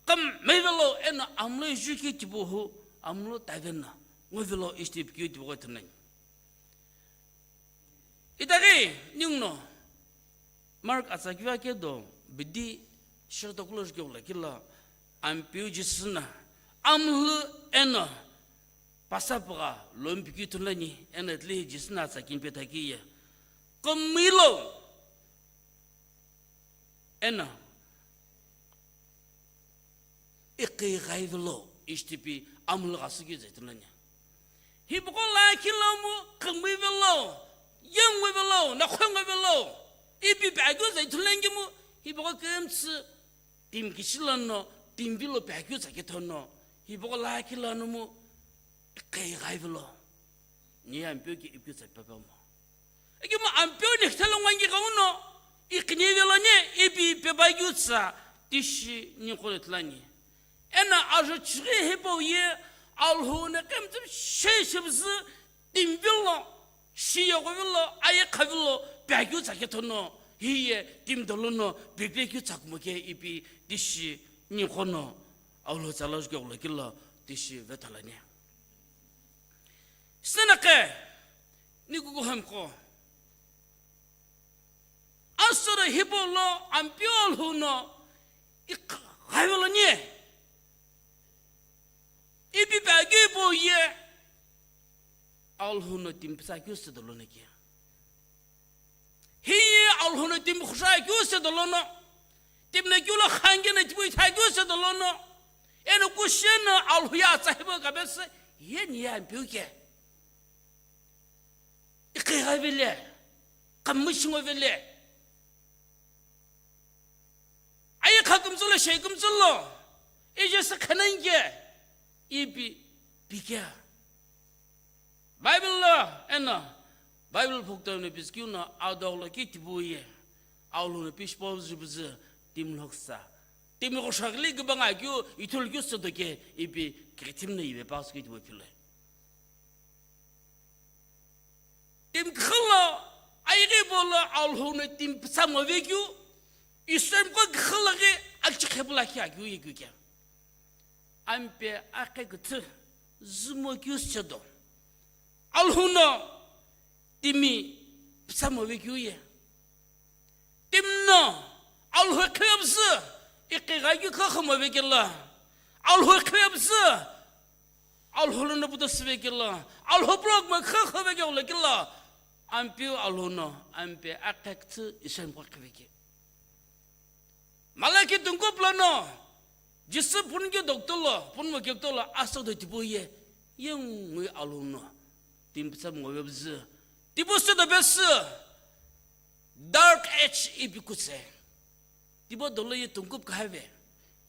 kümüi velo eno amlo iju keu tipau hu, amlo taveno ngo vilo ishi tipikeu tipau ghi tunani. Itaghi, ninguno, Mark atsa kivi akedo bidi shirtokulo jukeu lakila, Ampeu Jisü no amulhu eno pasapügha lomi pikeu ithulu ani, eno tilehi Jisü no atsa kini pe thaki ye, kümüilo eno iqi ghai velo, ishi tipi amulhu ghasü keu zai ithulu ani. Hipaqo lakhi lo mu kümüi velo, yengui velo, nakhongui velo, ipi pe akeu zai ithulu ani mu, hipaqo kümtsü timi kishi lono, timi vilo pe akeu tsa kethono, hipaqo lakhi lono mu iqi ghai velo. Ni Ampeu ke ipi keu tsa pe pamo. Ikemu Ampeu ni kithelo ngwangi gha uno, iqi ni velo ni ipi pe pa keu tsa tishi ni qo ithulu ani. Eno ajo chighi hipau ye Alhou no kümtsü shi shipüzü timi vilo, shi yeghu vilo, aye kha vilo pe akeu tsa kethono, hiye timi dolo no pe pe keu tsa kumo ke ipi tishi ni qo no Alhou tsa lo jukeu lakila tishi vetha lani. Sina ke, ni kukuhemqo. Asoro hipau lo Ampeu Alhou no iqi ghai velo ni ipi pe akeu hipau ye Alhou no timi pütsa keu sü dolo no ke. Hiye Alhou no timi khusha keu sü dolo no, timi no keu lo khange no tipu itha keu sü dolo no, eno kushi no Alhou ye atsa hipau kapesü, ye ni ye Ampeu ke iqi ghai vele, kümtsü shi ngo vele. Aye kha kümtsü lo, shi kümtsü lo, ije sü khanange, ipi pike. Bible lo, eno, Bible phukto no püzü keu no adoghu lo ki tipu ye, Alhou no pishi pau jupüzü, timi lhoksa. Timi qo shakli kübanga keu, ithulu keu sü do ke, ipi kithimi no ive pasü keu tipu philo. Timi kükha lo, aighi pau lo Alhou no timi pütsa move keu, Israel mko kükha lo ghi achi khepu lakhi akeu ye keu ke. Ampe akhe küthü zumo keu sü do. Alhou no timi pütsa move keu ye. Timi no Alhou qhive püzü, iqi ghai keu khakha move kelo. Alhou qhive püzü, Alhou lono puto süve kelo. Alhou pulok mo khakha ve kelo kelo. Ampeu Alhou no, ampe akhe küthü Israel mko qhive ke. Malaki tungkup lono, Jisü punu ke dokto lo, punu mo kekto lo, aso do tipu ye, yengui Alhou no, timi pütsa move püzü. Tipu sü do pesü, Dark Age ipi kutse. Tipu dolo ye tungkup kahave.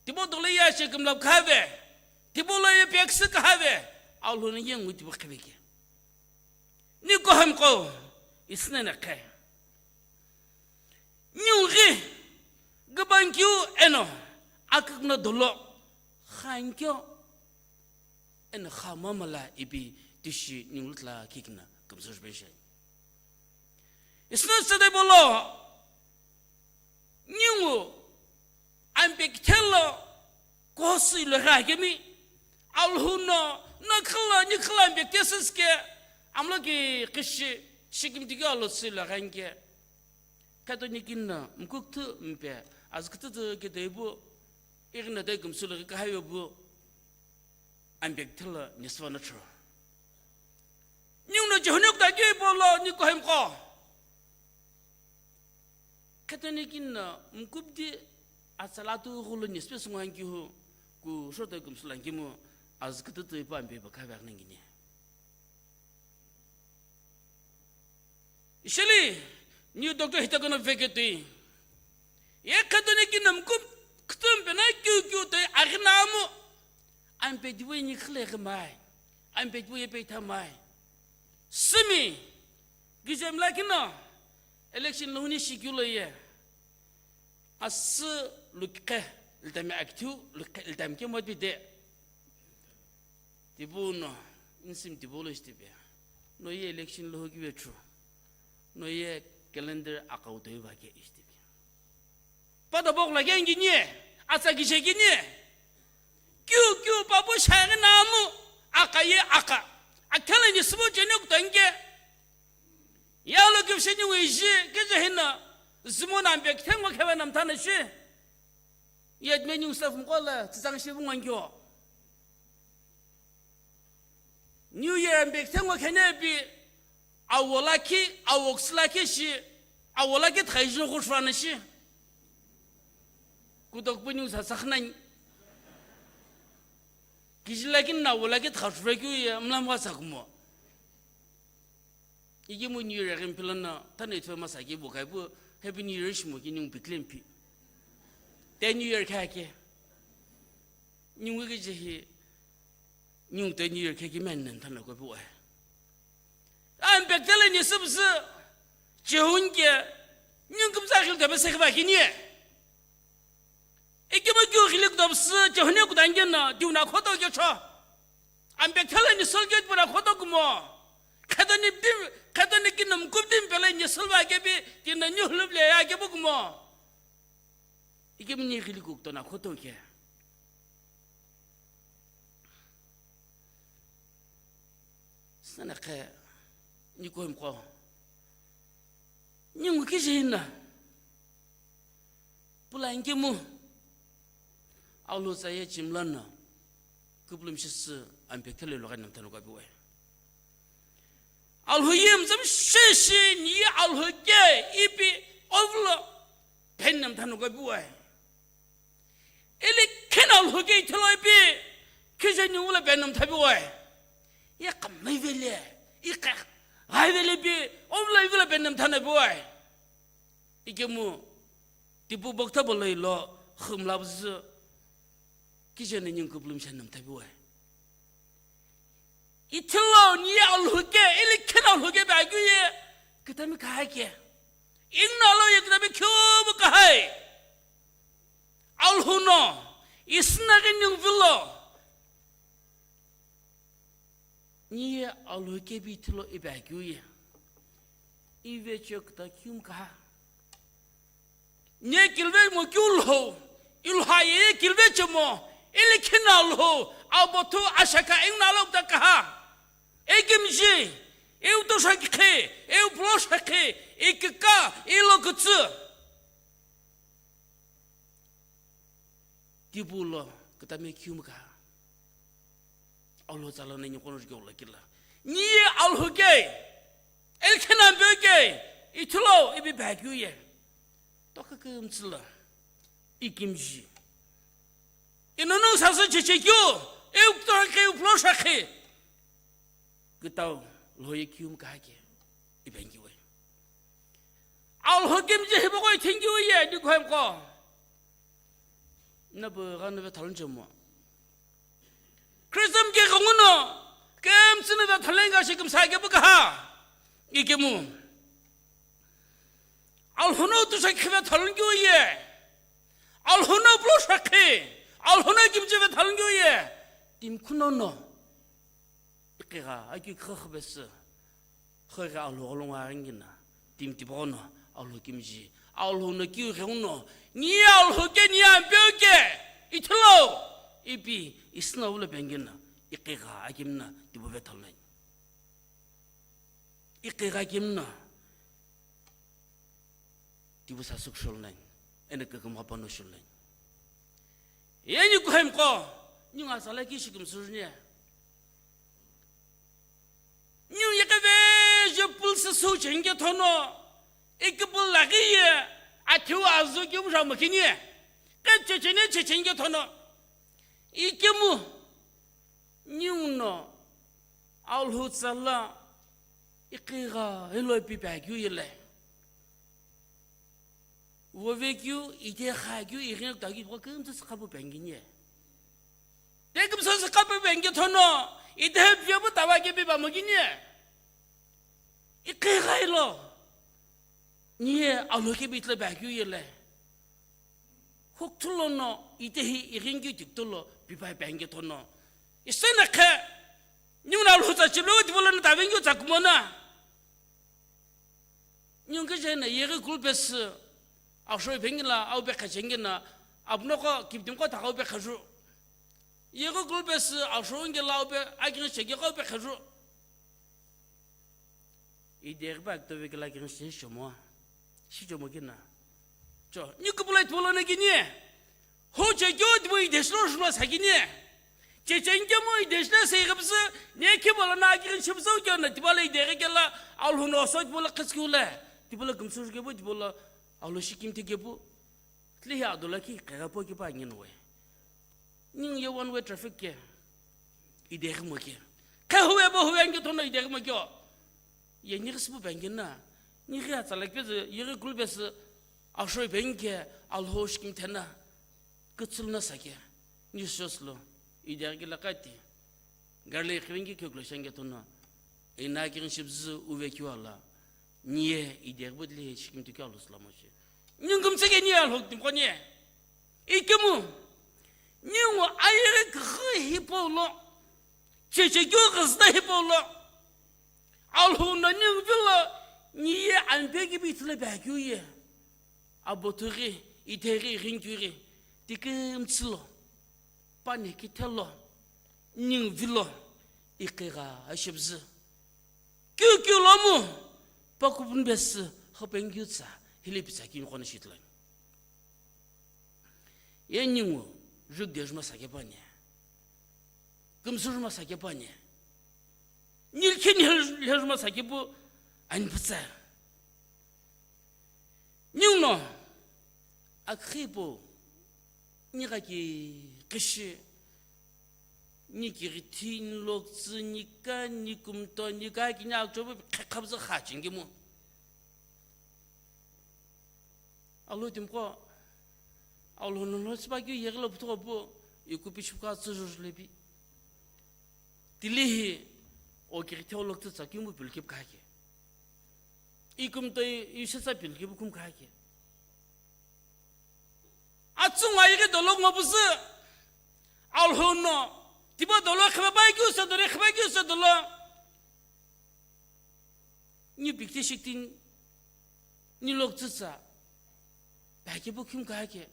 Tipu dolo ye ashe kümlap kahave. Tipu lo ye peksü kahave. Alhou no yengui tipu qhive ke. Ni kuhemqo, isnene khe. Niu ghi, gabang keu eno, akükna dolo, khankeu, eno khamamala ipi tishi niu lutla kikna kümsü jupeshe. Isna tsüde pau lo, ningu ampe kithelo kosi lo gha kemi, Alhou no, no khalo, ni khalo ampe kithesü ke, amlo ki kishi, shikim tiki alo si lo gha ke. Kato ni kinna, mkuk tu mpe, az kutu tu ke de bu, igna de gum su lo gha yo bu, ampe kithelo niswa na tro. Ningu no Jihonuk da ke pau lo ni kuhemqo. Khetoni kinno mkupdi atsala tu ghulu nispe sungwankihu ku shoto kumsulankimu azkütütü ipu ampe bakha veghnangini. Ishili, niu doctor hitakono veketui. Ye khetoni kinno mkup kthumpe na kiu kiu toi aghinamu. Ampe diwe ni khle ghimai. Ampe diwe ye peithamai. Simi, gizem lakino, election lo huni shikyu lo ye. Asü lukhe, iltami akithu, lukhe, iltami ke mot bide. Tibu no, insim tibu lo istipe. No ye election lo hoki vetru. No ye calendar akau toi va ke istipe. Pada bok la gengi nie, atsa gije ginie. Kiu, kiu, papu shaghi namu, aka ye aka. Akela ni subu jene kutange. Yalo kivsheni wiji, kije hina. Zümo na ampe kithengo kheva namtha na shi. Yet me new stuff mkola tsang shi bungo ngyo. New Year ampe kithengo khene pi awo lakhi, awo lakhi shi, awo lakhi thai jin khusra na shi. Kutok pu new sa sakhnani. Kiji lakhi na awo lakhi thai jin khusra kyu ye mlam ga sakmo. Ikemu New Year ghi mpilana, tani ithwe masa ki bu kai bu, Happy New Year shimo ki nyung piklen pi. Te New Year kha ke. Nyung ki je hi, nyung te New Year kha ki men nan tana ko bu ai. Am pek tele ni sub se, je hun ke, nyung kum sa khil te be se ba ki ni. Ikemu kyu khili kdop se, je hun ku dan ke na, diu na khoto ke cho. Ampe khala ni sol gate pura khoto kumo. Khata ni dim, khata ni kinam kup dim pele ni sol ba ke bi, tina ni hulup le ya ke bu kumo. Ikemu ni khili kuk to na khoto ke. Sana khe, ni ko him ko. Ni ngu ki jina. Pula inkemu. Alu sa ye chimlana. Kuplum shisi ampe kele lo ganam tanu kabi wai. Alhu yim zam sheshi ni alhu ke ipi ovlo penam tanu kabi wai. Ili khen alhu ke ithilo ipi khijeni ula penam thabi wai. Ye kamai vele, i ka gai vele pi ovlo ivilo penam thana bi wai. Ikemu, tipu bokta boloi lo, khumla bzu, kijeni nyung kuplum shen nam tabi wai. Ithilo ni alhu ke, ili khen alhu ke ba gyu ye, kitami kahai ke. Ingna lo ye kitami kyu bu kahai. Alhu no, isna ke nyung vilo. Ni ye alhu kebi ithilo ibe akeu ye. Ive chok ta kium kaha. Ni ye kilve mo kyu lho. Ilha ye kilve chemo. Ili khina lho. Abotu ashaka ingna lo ta kaha. Ekimji. Eu to shakhe. Eu plo shakhe. Ikika. Ilo kutsu. Tipu lo kitami kium kaha. Alhu tsala na ni kono rikyo la kila. Ni ye alhu ke. El khenam be ke. Ithilo ibi ba kyu ye. Toka ke mtsila. Ikimji. Inono sasa cheche kyu. Eu ktor ke eu plo shakhe. Kitau lo ye kium kaha ke. Ibengi we. Alhu kimji hibo ko ithingi uye, di khoim ko. Na bu ga na ve thalun chemo. Christian ke konguno, kem tsina ve thalenga ga shi kim sa ke bu kaha. Ikemu. Alhu no tu sa khive thalun ki uye. Alhu no plo sa khi. Alhu no kimji ve thalun ki uye. Tim khuno no. Ikigha, akigha khubesi. Khoi gha alhu gholongwa ringina. Tim tibono, alhu kimji. Alhu no kiu ghe uno. Ni alhu ke, ni ampeu ke. Ithilo. Ipi, isna ula bengina. Ikigha, akimna, tibo ve thalnai. Ikigha akimna. Tibu sasuk shulnai, ena kakam ghapano shulnai. Yeni kuhem ko, nyunga sala ki shikim surni. Nyu yekeve je pul se so chenge thono, iki pul lagi ye, athiu azu ki umra makini. Ke chechene chechenge thono. Ikemu, nyu no, alhu tsala, ikigha, elo pipa kyu yele. Vovekeu, ite khakeu, ighen kutaghi tipaqo kümtsü süqapu pengini ye. Te kümtsü süqapu pengi thono, ite hep yepu tava kepi pamogini ye. Iqighailo. Niye alo kepi itlo pekeu yele. Hukthulono, ite hi ighen keu tiktulo, pipai pengi thono. Isena khe, niuna lhutsa chiblo tipulo na tavengeu tsakumona. Nyungkijena yeghi kulupesü, asho iphengila, au pekha chengena, apnoko kiptimko thakau pekha ju. Yeghi kulupesü, asho ungela au pe, akighi chengeko pekha ju. Ideghi pa akito vekela akighi shi shomo. Shi chomo kina. Cho, ni kupula tipau lono kini. Ho chekeu tipau ideshi lo juno sakini. Checheni kemu ideshi lo seighipusu, ne kibo lono akighini shipusü keu no tipau lo ideghi kelo, Alhou no oso tipau lo khitsükeu le. Tipau lo kümsü jukepu, tipau lo Alhou shikimthi kepu. Tile hi ado lakhi iqighi po kepu angi no we. Ningu ye one way traffic ke. Ideghi mo ke. Khe huwe bo huwe angi thono ideghi mo keo. Ye nighi süpu bangi na. Nighi atsa lakhi pezü, yeghi kulu pezü, ashoi bangi ke, Alhou shikimthi na. Kütsülü na sake. Ni soslo. Ideghi kelo kati. Gari lo iqhivengi keklo shange tono. Ina kirin shibzu uve kiwala. Niye ideghi budli shikimthi keu Alhou sülamo shi. Ningu kümtsü ke niye Alhou kümtsü ko niye. Ikemu. Ningu ayeghi kükhu hipau lo. Chechekeu ghüzüta hipau lo. Alhou no ningu vilo. Niye anpe kibi ithulu pe akeu ye. Abo thughi, itheghi, ighinkeu ghi, tikümtsü lo, pani kithelo, ningu vilo, iqigha ashibzü. Keu keu lomu, pakupunu pesü, hopengeu tsa, hili pitsa kini kono shitulani. Ye ningu, jukde juma sakepani. Kümsü juma sakepani. Nilkhi nilhejuma sakipu ani pütsa. Ninguno akhipu nighaki kishi, ni kirithi, ni loktsü, ni ka, ni kumto, ni ka kini akchopu khekhabzü kha chingimu. Alhou timiqo, Alhou no no süpakeu yeghi lo puthugho pu, iku pichipuka tsüzhuzhule pi. Tile hi, o kirithi o loktsü tsa kimu pilkepu kha ke. Ikumto i, ishitsa pilkepu kum kha ke. Atsüngwa yeghi dolo ngo püzü, Alhou no, tipau dolo khipepakeu se dolo, khipepakeu se dolo. Ni pikti shiktin, ni loktsü tsa. Paki bu kim kake.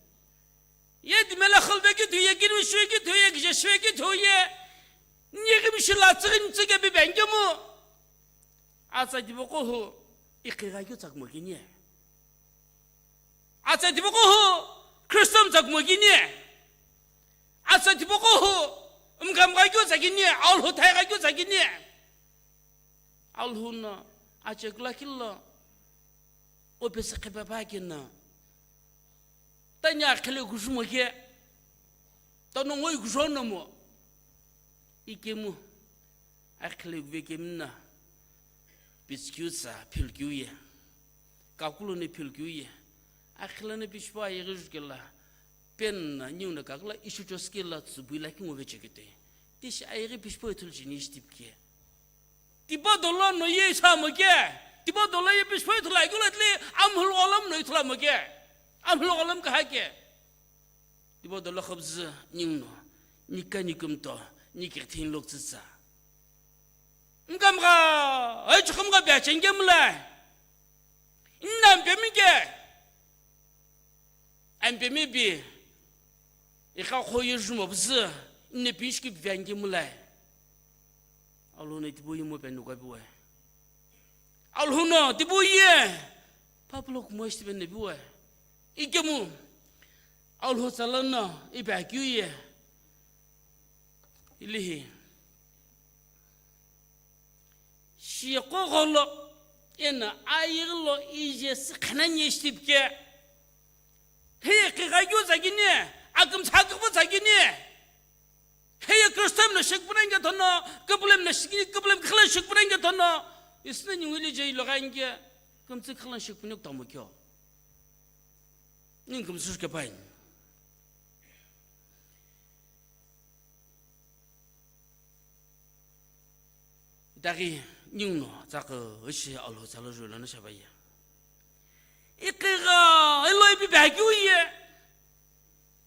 Ye dimela khulbe ki thuye, kinu shwe ki thuye, kije shwe ki thuye. Ni kim shila tsügin tsüge bi bengemu. Atsa dibo ko hu, iqigha keu tsakmo kini. Atsa dibo ko hu, Christian tsakmo kini. Atsa dibo ko hu, mkamgha keu tsakini, Alhou thai gha keu tsakini. Alhou no achekula kilo, opesi qhipepa keno, tani akhile kujumo ke, tano ngoi kujono mo, ikemu, akhile kuve kemna, pitskeu tsa philkeu ye, kakulo ne philkeu ye, akhile ne pishpa yeghi jukela, pen na niu na kakula ishu choskela tsubui la kingo vechekete, tishi ayeghi pishpa ithulu chini ishi tipke. Tipau dolo no ye ithulu amo ke. Tipau dolo ye pishpa ithulu akeu lo tile, amhulu gholam no ithulu amo ke. Amhulu gholam kaha ke. Tipau dolo khobzü ningu no, nika nikumto, nikirthin loktsü tsa. Nkamgha, ai chukumgha bia chenge mula. Nnam pemi ke. Ampemi bi, iqa khoye jumo püzü, nne pinshiki püvyangi mulai. Alhou no tipau ye mo penu kapiwe. Alhou no tipau ye, papulo kumo ishi penu piwe. Ikemu, Alhou tsala no, ipi akeu ye. Ilihi. Shiqo gholo, eno ayeghi lo ije sü khanani ishi tipke. Heye kigha keu tsakini, akümtsa küküpü tsakini. Heye Christian no shikpünenge thono, küpülem no shikini, küpülem khila shikpünenge thono. Isna ningu ili je iloghange, kümtsü khila shikpüne kutamo kyo. Ningu kümtsü kepain. Itaghi ninguno tsakü ishi Alhou tsala julo no shabaye. Ikigha ilo ipi bagi uye.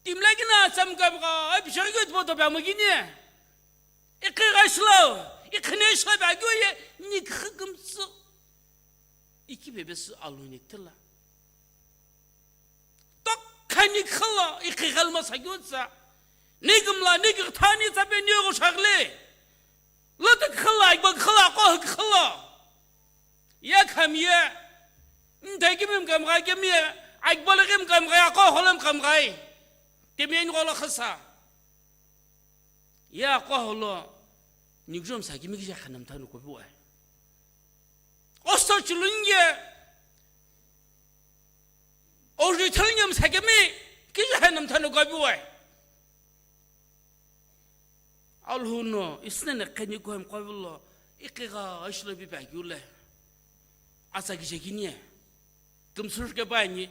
Timla kina tsam kam gha ipi shaghi uye tbo to bamo kini. Ikigha shilo, ikhine shilo bagi uye, nikhi kümtsü. Iki bebe sü Alhou niktela. Tokhani khalo, ikigha lo masakyu tsa. Nikimla, nikithani tsa pe niyo shagle. Lata khalo, ikba khalo, ako khalo. Ya khamiye. Nta kimi mkam gha kimiye. Akibolo ghi mkhamghai, aqo holo mkhamghai. Temeni gholo khasa. Ye aqo holo nikjo msa kimi kije khanamthanu kopiwe. Oso chulunge. Oju thulunge msa kimi kije khanamthanu kopiwe. Alhou no isnene kheni kuham kovilo ikigha ashlo bi bagule. Asa kije kini. Kümsür ke bani.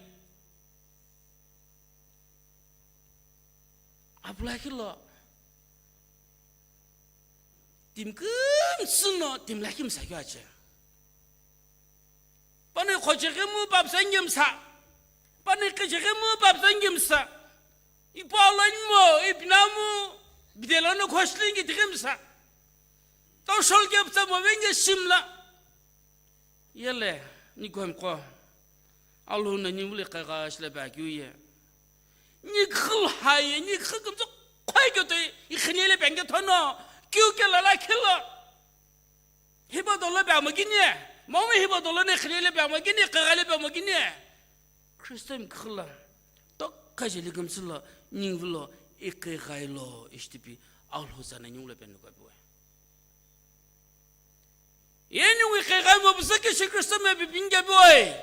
Apulakhi lo timi kümsü no timi lakhi msa keu ache. Pani khocheghi mu papsa ngemsa. Pani khicheghi mu papsa ngemsa. Ipu alani mo, ipinamu, bidelo no khoshlingi tighi msa. Toshol kepsa mo venge shimla. Yele, ni kuham ko. Alhou no ni vule kagha shile ba keu ye. Ni khil haye, ni khil kumzo khoi keu toi, i khinele benge thono, keu ke lala khilo. Hiba dolo ba magini, mama hiba dolo ne khinele ba magini, kagha le ba magini. Kristo mi khila, to kajeli kumsilo, ni vulo, i kagha lo, ishtipi, Alhou sana ni vule ben ko biwe. Yeni wi khe gai mo bzaki shi Kristo me bibinge boy.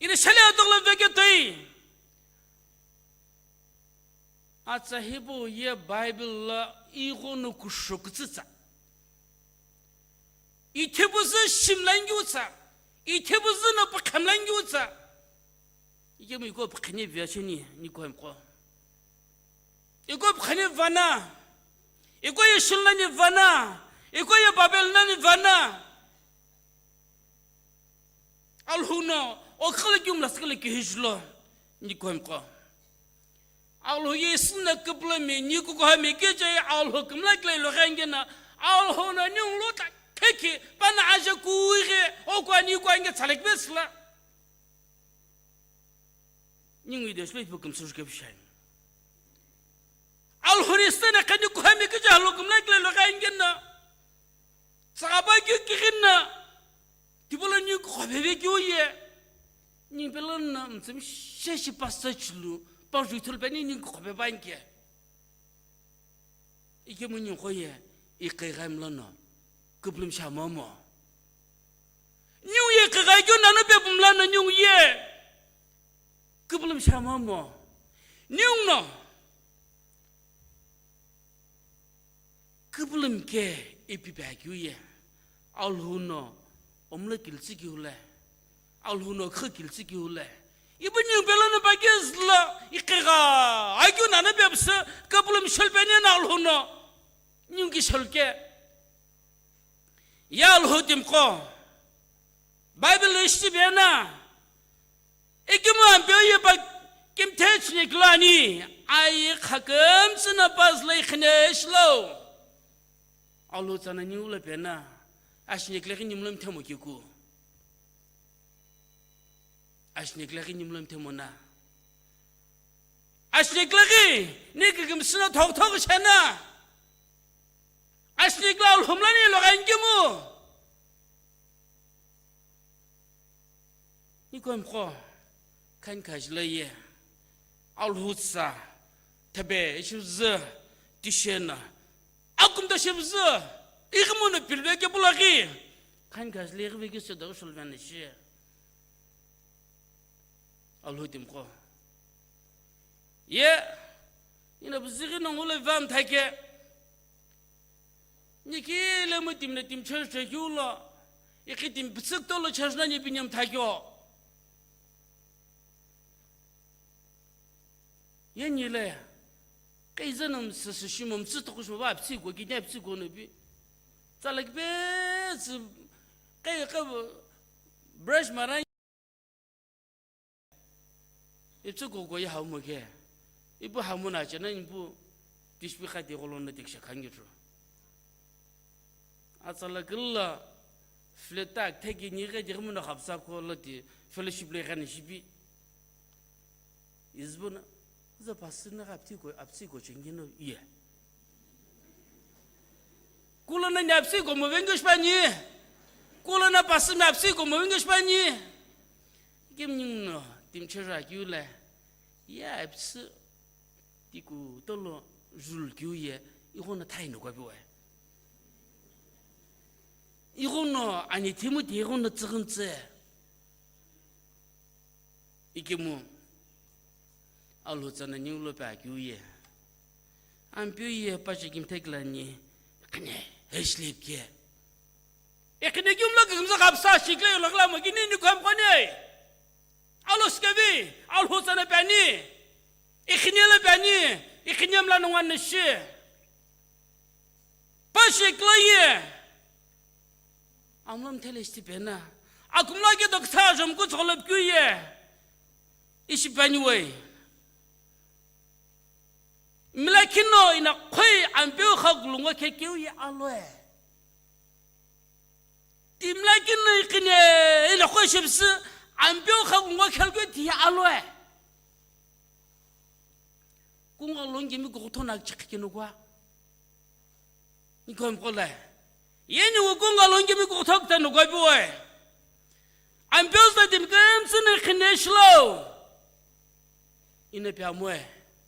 Ina shale adogla veke toi. Atsa hibo ye Bible la igho no kusho kutsitsa. Ithebuzu shimlangi utsa. Ithebuzu no pakhamlangi utsa. Ikemu iko pakhane vya cheni ni ko emko. Iko pakhane vana. Iko ye shulnani vana. Iko ye Babel nani vana. Alhou no okhala kium laskala kihijlo ni ko emko. Alhou ye sinna kupla me ni ko ha me ke je Alhou kumla kle lo genge na. Alhou no ni lo ta keke pana aja kuire okwa ni kwa nge tsalek besla. Ningu ide shlo ipu kumsur ke bishai. Alhou ni sene kani kuhami kija halo kumla kile lo ka ingena. Sakaba ki kirinna. Tibola ni ko bebe ki uye. Ni pelon na mtsum sheshi pasta chulu. Pa jutul bani ni ko bebe anke. Ikemu ni ko ye, i kaigai mlano, kuplum sha momo. Niu ye kaigai kyo nanu pe mlano niu ye, kuplum sha momo. Niu no, kuplum ke ipi pa kyu ye, Alhou no, omla kiltsi ki hule. Alhou no kha kiltsi ki hule. Ibu niu bela no bagezla, ikega, agyu nana bebsa, kapulum shalbeni na Alhou no. Niu ki shalke. Ya Alhou timko. Bible ishti bena. Ikimu ampeo ye ba kim thech niklani. Ayi khakam tsina pazla ikhne shlo. Alhou tsana niu la bena. Ashnikle ki nimlum themo kiku. Ashnikle ki nimlum themona. Ashnikle ki ni ki kimsina thok thok shana. Ashnikle Alhou mlani lo gan kimu. Ni ko emko. Kan kajla ye. Alhou tsa. Tabe, ishuzü, tishena. Akum da shibzü, igmunu pilbe ke bulaghi. Kan gazli igve ke se da usul ben shi. Alhou timko. Ye, ina bzighi no ngule vam thake. Niki le mu tim ne tim church te yulo. Iki tim bzig to lo church na ni binyam thakyo. Ye ni le. Kaiza no msü shimo msü tokushimo ba psi go ginya psi go no bi. Tsalak be tsi kai ka brush mara. Ipsi go go ya hamu ke. Ipu hamu na chena ipu tishpi khati golo na tiksha khangi tro. Atsala killa fletak thegi ni ghe di gmuna khapsa ko la di fellowship le gani shibi. Izbuna za pasina gapti ko apsi ko chengino ye. Kulana ni apsi ko mo vengo shpani. Kulana pasina apsi ko mo vengo shpani. Kemu ninguno timichera keu le, ye apisü ti kutolo julu keu ye, ighono thaino kwapiwe. Ighono ani thimu ti ighono tsüghüntse. Ikemu Alhou tsana ningu lo pe akeu ye. Ampeu ye pache kimthekilani, iqhine, hesh lipke. Iqhine kiumlo kikimza kapsa shikle yolokla mo kini ni kwem kone. Alo skevi, Alhou tsana pe ani. Iqhine lo pe ani, iqhine mla nungwan nashi. Pache kila ye. Amlo mthele ishi pena. Akumla ke doksa jomku cholo keu ye. Ishi pe ani we. Mlakino ina khoi ampeu kha gulungo khe keu ye aloe. Timlakino iqhine ina khoi shipsü ampeu kha gulungo khe keu ti ye aloe. Kunga longi mi gukutho na chikikino kwa. Nikom kole. Yeni wukunga longi mi kuthok ta nukoi puwe. Ampeu sa dim kemtsü ne khine shlo. Ina pe amoe,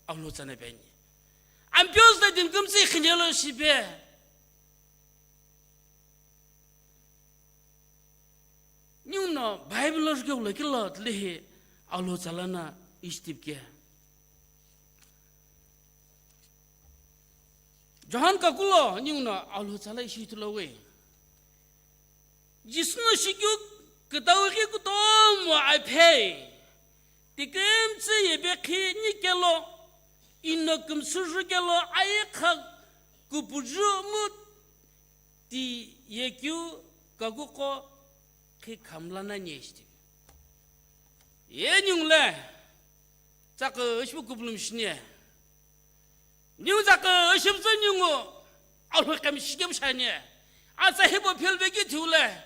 Alhou tsana pe ani. Ampeu sa dim kemtsü khine lo shipe. Ninguno Bible lo rike ulo kilo tlehi Alhou tsala na ishi tipke. Johan kakulo ninguno Alhou tsala ishi tulo we. Jisu no shikyu kitawi kutomo aphei. Tikemtsi yebe khi ni kelo, ino kümsüzhü kelo, aye kha kupuju mu ti yekyu kakuko khi khamla na nyeshti. Ye nyungle, tsakü shipu kuplum shine. Nyu tsakü shiptsü nyungu, Alhou kemshi kemshane. Atsa hibo philbe ki thule.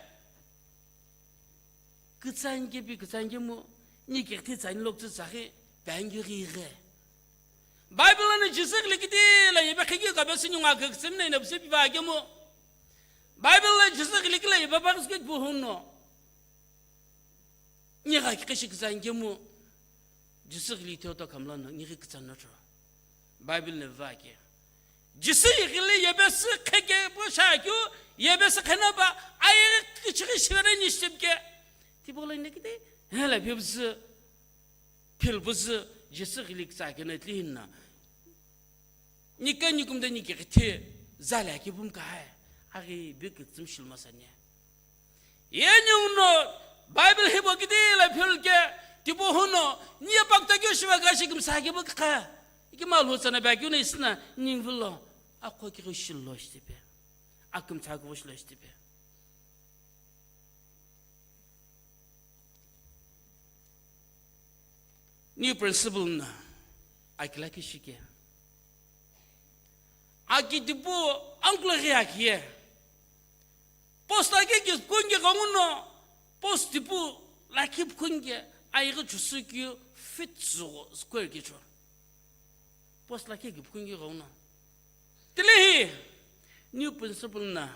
Kütsange pi kütsange mu, ni kekti tsani loktsü tsakhi, pangi ri ghe. Bible ani Jisu likiti la yebe khiki ka besi nyunga ke ksem ne na bisi piva ke mu. Bible la Jisu likila yebe ba kske bu hunno. Ni ga ke shi kütsange mu. Jisu likiti oto kamla no, ni kitsan no tro. Bible ne va ke. Jisu ighili yebesi kheke pu shakyu, yebesi khenaba, aye kichighi shivere nishimke. Tipolo nekide, hela pibzi, pilbuzi, Jisu ighili kitsakene tlihinna. Nika nikumde nike kithi, zale akibum kahai, aghi bik kitsum shilmasane. Ye nyungno Bible hibo kiti la philke, tipo huno, ni pakta kyo shiva gashi kimsa kibo kha. Iki ma lo tsana ba kyo ne isna, nyingvulo, akho ki shillo shtipe. Akum tsa ko shlo shtipe. New principle na, akila ki shike. Aki tipo, uncle ghi akiye. Post laki ki kungi kanguno, post tipu laki kungi aighi chusu ki feet zügho square ki cho. Post laki ki kungi kanguno. Tilehi, new principle na.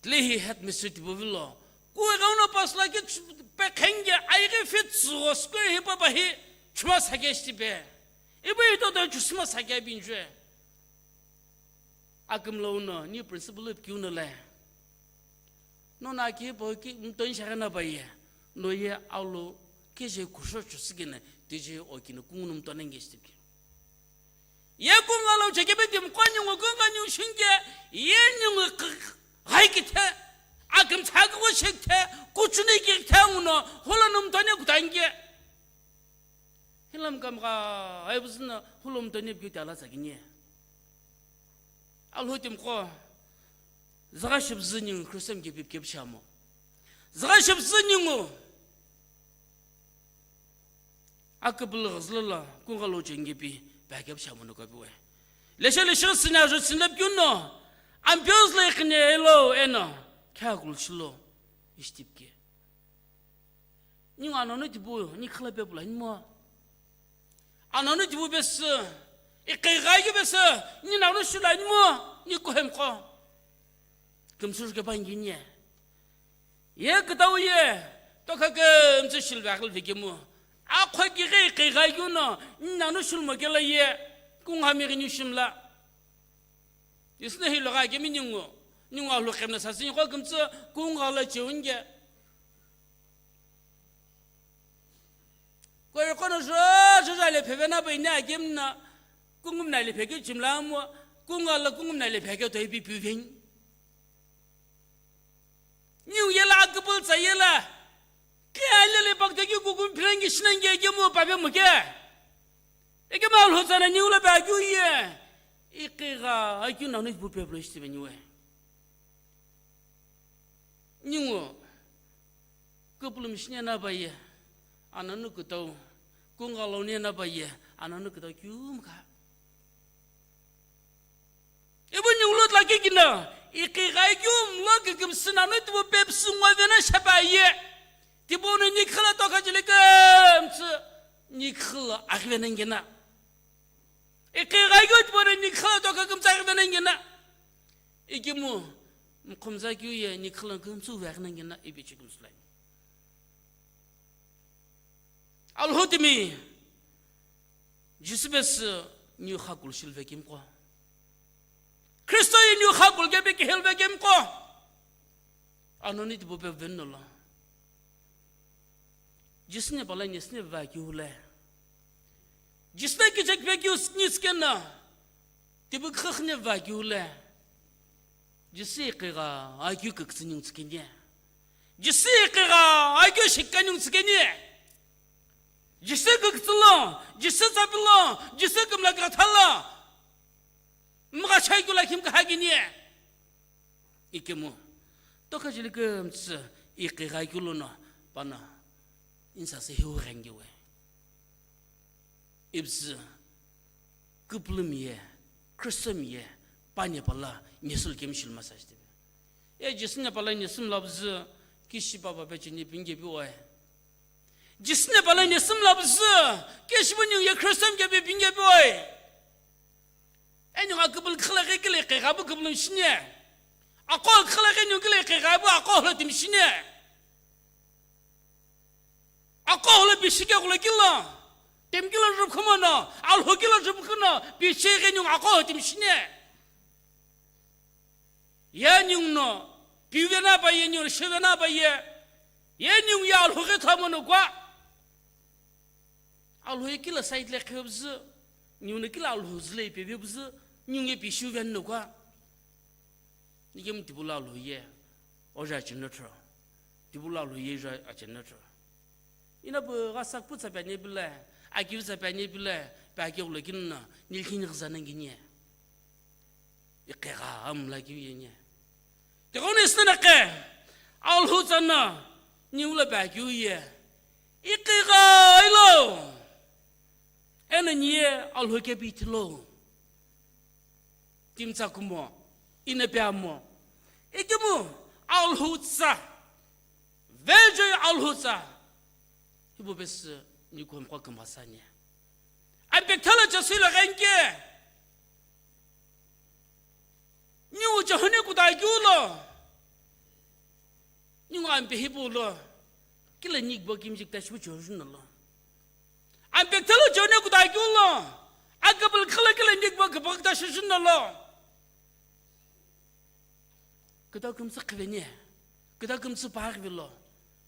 Tilehi headmaster tipu vilo. Kui kanguno post laki chu-, pe khengi aighi feet zügho square hi papa hi chuma sake shtipe. Ibu ito to chusuma sake binjue. Akümlo uno, ni principle kiuno le. Nona ki po ki mton shagana baye. No ye aulo, ke je kusho chusigene, te je okino kungunum tonenge stipki. Ye kungalo chekebe tim konyo ngo kunga nyu shinge, ye nyu ngo k-, hai kithe, aküm tsa ko shekte, kuchuni kithe uno, hola num tone kutange. Hilam kam ka, ai buzna hulum tani bi tala tsakini. Alhotim ko, zaga shibzi ningu Christian gibi kebshamo. Zaga shibzi ningu. Akabul ghazlala, kungalo chengipi, ba kebshamo no kabiwe. Lesha lesha sina jo sinlap kyuno, ambios le khine elo eno, kya kulshilo, ishtipke. Ningu anonu tipu, ni khala pe pula, ni mo. Anonu tipu besi, iqai gai ke besi, ni nanu shula, ni mo, ni kohem ko. Kemsur ke bangi ni. Ye ketau ye, Tokha kümtsü shiluveghi luvekemu. Akho kighi iqighi keu no, ningu no shilumokela ye, kungha mi ghi ningu shimla. Jisü no hiloghi akemi ningu, ningu Alhou qhemno sasü niqo kümtsü kungha lo cheu nge. Kori qono jo, jo, jo le pheve na ba ina akemi na, kungum na le pheke chimla mo, kungha lo kungum na le pheke toi pi pi veng. Ningu yela aküpülü tsa yela. Khe alele bakta keu kukumi philangi shinangi ekemu pape muke. Ekemu Alhou tsa na ningu lo pe akeu ye. Iqighi akeu nanu ipu peplo ishitibe niwe. Ningu küpülümi shini na ba ye. Ananu kütau. Kungha lo ni na ba ye. Ananu kütau keu muka. Ipu ningu lo tla kikina, iqighi keu mlo kikimsü nanu tipu pepsü ngo vena shepa ye. Tipu no nikhala tokha chile kümtsü, nikhala aghi vena ngena. Iqighi keu tipu no nikhala tokha kümtsü aghi vena ngena. Ikemu, mkhumza keu ye nikhala kümtsü vena ngena, ipi chikimsü lai. Alhou timi, Jisü pesü ningu khakulu shiluvekemu qo. Kristo ye ningu khakulu kepi kihiluvekemu qo. Anoni tipu pe venu lo. Jisü ne pala ni sine va keu le. Jisü ne kichek pe keu ni sikena. Tipu khakh ne va keu le. Jisü iqighi akeu küktsü ningu tsükeni. Jisü iqighi akeu shikha ningu tsükeni. Jisü küktsü lo, Jisü tsapi lo, Jisü kümla katha lo. Mgha chai keu lakhi mkha kini. Ikemu. Tokha chile kümtsü iqighi keu lo no, pano. Insa se hiu ghengi we. Ipsü, küpülümi ye, Kristomi ye, pa ne pala, nisü lo kemi shilu masa shitibe. E Jisü ne pala nisü mla püzü, kishi papa pe cheni pinge pi oe. Jisü ne pala nisü mla püzü, kishi bu ningu ye Kristomi kepi pinge pi oe. E ningu aküpülü khilaghi kile iqighi bu küpülümi shini. Aqo khilaghi ningu kile iqighi bu aqo lo timi shini. Aqo lo bishi keghulo kilo, timi kilo jupkhumo no, Alhou kilo jupkhu no, bishi ghi ningu aqo timi shini. Ye ningu no, pive na ba ye ningu, shive na ba ye, ye ningu ye Alhou ghi thamo no kwa. Alhou ye kilo side le khevzü, ningu no kilo Alhou zile pevzü, ningu ye bishi venu no kwa. Nikemu tipu lo Alhou ye, oja acheno tro. Tipu lo Alhou ye oja acheno tro. Ina pu gha sakpu tsa pe ani pile, akiu tsa pe ani pile, pe akeu lo kinu no, nilkhini ghiza nangini. Iqighi amla kiu ye ni. Tiqo ni sina ke, Alhou tsa na, ningu lo pe akeu ye. Iqighi ilo. Eno ni ye Alhou kepi ithilo. Kimtsa kumo, ina pe amo. Ikemu Alhou tsa. Vejo Alhou tsa. Ipu pesü ni kumo kwa kümasa ni. Ampe thala Jisü lo ghenke. Ningu John kuta keu lo. Ningu ampe hipu lo. Kila nikbo kimjik ta shibu John lo. Ampe thala John kuta keu lo. Akabal khala kila nikbo kibak ta shibu lo. Kuta kumtsa khiveni. Kuta kumtsa pa khivilo.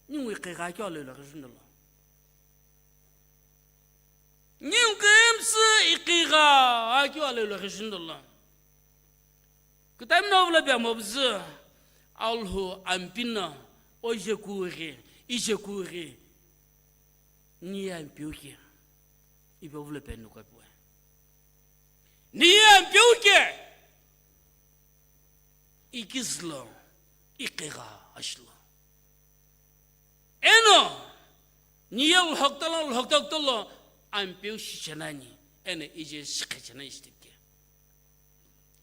Ningu iqighi keu alo lo ghenke lo. Ningu kümtsü iqighi akeu alo lo ghenke lo. Kutami no vula pe amo püzü, Alhou ampi no, oje kughi, ije kughi, ni ye ampiu ke, ipe vula pe nuka pue. Ni ye ampiu ke, ikizü lo, iqighi ashilo. Eno, ni ye lhokta lo, lhokta lo, ampeu shichena ni, eno ije shikhe chena ishitike.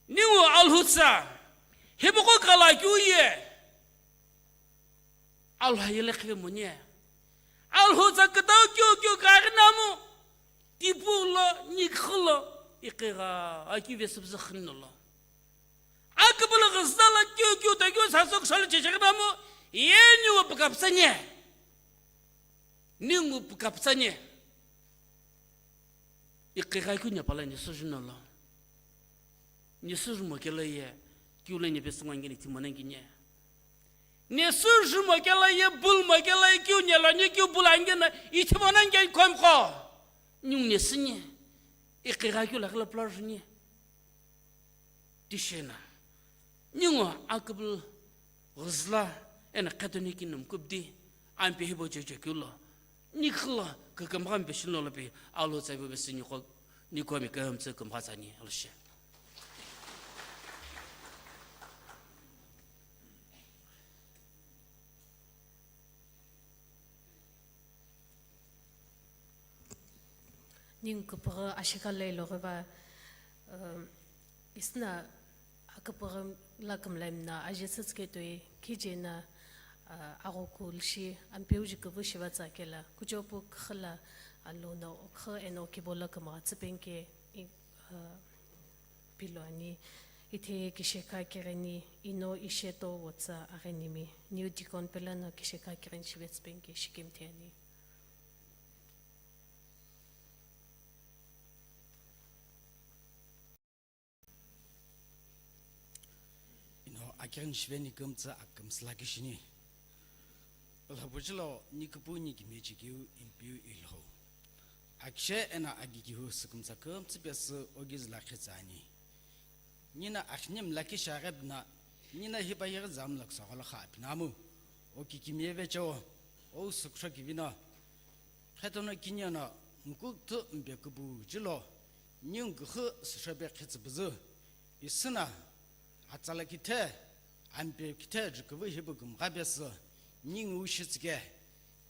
Ningu Alhou tsa, hipaqo kala keu ye, Alhou ye le khile mo ni. Alhou tsa kütau keu keu kaghi namu, tipu lo, nikhu lo, iqighi akeu vesüpüzü khino lo. Akübülü ghüzüta la keu keu ta keu sasü kusho lo checheghi namu, ye ningu pükapüsa ni. Ningu pukaputsani. Iqigha keu nyepala Nisü jüno lo. Nisü jumo kelo ye, kiu lo nyepesü ngo angeni timo nangini. Nisü jumo kelo ye, bulmo kelo ye, kiu nyelo ni kiu bula angeni, itimo nangeni komqo. Ningu Nisü ni. Iqigha keu lakhi lo pula juni. Tishena. Ningu akübü ghüzüla ena khetoni kini mkubdi ampe hibo jojo keu lo. Nikhilo kükümgha mpe shino lo pe alo tsa ibo besi niko, niko mi kümtsü kümgha tsani alo she. Ningu küpüghü ashika lo iloghiva, um, isna aküpüghü lakümla imna aje sütsüke toi, khijena, uh, aghokulu shi ampeu ji küvü shiva tsakela, kuchopu khüla alono okhu eno kibo lakümgha tsüpenke, i-, uh, pilo ani, ithe kisheka kereni, ino isheto wotsa aghenimi, New Deacon peleno kisheka kereni shive tsüpenke shikimthe ani. Ino akighi ni shiveni kümtsü akümsü lakhi shini. Ulabuchilo ni küpüu ni kimechi keu impiu ilhou. Akishe eno akikihu sükümtsa kümtsü pesü ogiz lakhi tsüani. Nina akhini mlaki shaghi püna, nina hipa yeghi zamla kusaghola kha apinamu. Okikimiye vecheo, ou sükhro kivino. Khetono kinyono, mkuktu mbe küpüu jilo, ningu küxü süshope khitsüpüzü. Isüna, atsala kithe, ampe kithe rüküvü hipu kümgha pesü, ningu ushitsüke.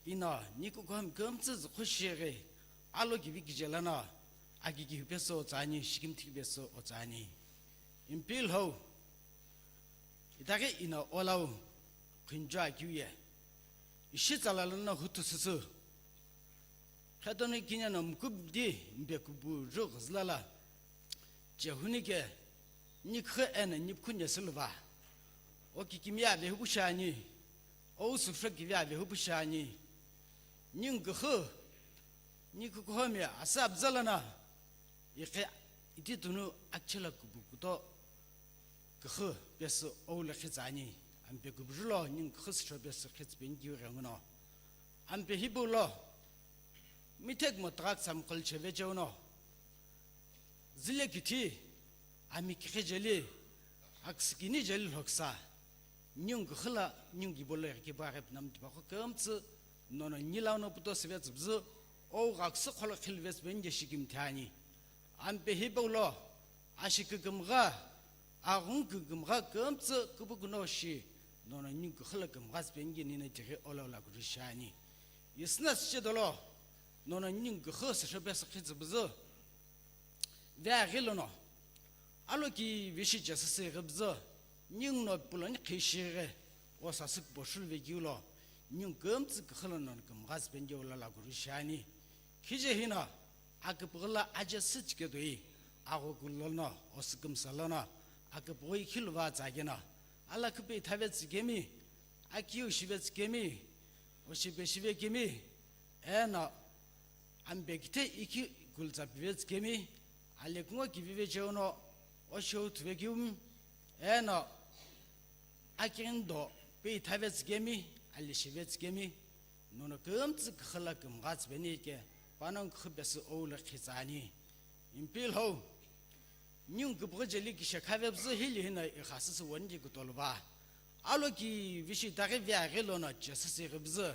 Ino, ni kukhom kümtsü zükhu shighi, alo kivi kijelano, akikihu pesü otsüani, shikimthi pesü otsüani. Impilhou, itaghi ino olau, khunju akiu ye. Ishi tsala lono huthu süsü. Khetono kinyono mkubdi mbe küpüu ju ghüzüla la. Chehuni ke, ni küxü eno ni pukhu nyesü luva. Okikimiye avehupu shiani. Ou süsho kivi avehupu shiani. Ningu küxü, ni kukuhomi asü abüza lono. Ikhe iti tunu akchela küpüu kuto küxü pesü ou lo khitsüani. Ampe küpüu julo ningu küxü süsho pesü khitsüpeni kiu ghenguno. Ampe hipu lo, mithek mo tugha kutsa mqul cheve cheuno. Zile kithi, ami kikhe jeli, aküsükini jeli lhoksa. Ningu küxü la, ningu kibo lo ighi kibo aghi pünamu tipaqo kümtsü, nono ni launo puto süvetsüpüzü, ou gha küsü kholo khilvetsüpeni je shikimthi ani. Ampe hipu lo, ashi kükümgha, aghungu kükümgha kümtsü küpükuno shi, nono ningu küxü lo kümgha tsüpeni je nina tighi olaula kuri shiani. Isüna süche dolo, nono ningu küxü süshope sükhitsüpüzü, ve aghi lono, alo kivi shi Jisü süghi püzü, ningu no puloni khishighi, osa sükupo shuluve kiu lo, ningu kümtsü küxü lono kümgha tsüpeni je olaula kuri shiani. Khije hino, aküpüghü lo aje süchike toi, aghokulu lono, osükümsa lono, aküpüghü ikhiluva tsakeno, alaküpe ithave tsükemi, akiu shive tsükemi, oshipe shive kemi, eno, ampe kithe ikhi kultsa pive tsükemi, alekungo kivive cheuno, oshou thuve kiumi, eno, akindo pe ithave tsükemi, alishive tsükemi, nono kümtsü küxü lo kümgha tsüpeni ke, panongu küxü pesü ou lo khitsüani. Impilhou, ningu küpüghü jeli kishekha vepüzü hili hino ighasüsü wani kutoluva. Alo kivi shi itaghi ve aghi lono Jisü süghi püzü.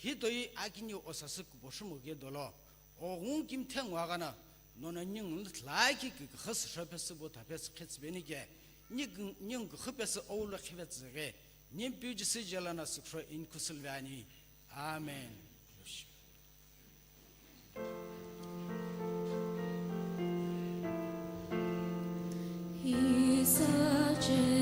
Hitoi akini osa sükupo shumoke dolo. Oghungu kimthe nguaghi no, nono ningu nuthlaki küküxü süshope sübo thape sükhetsüpeni ke, ni-, ningu küxü pesü ou lo khivetsüghi, ni Impiu Jisü je lono sükhro inikhu sülve ani. Amen. He's such a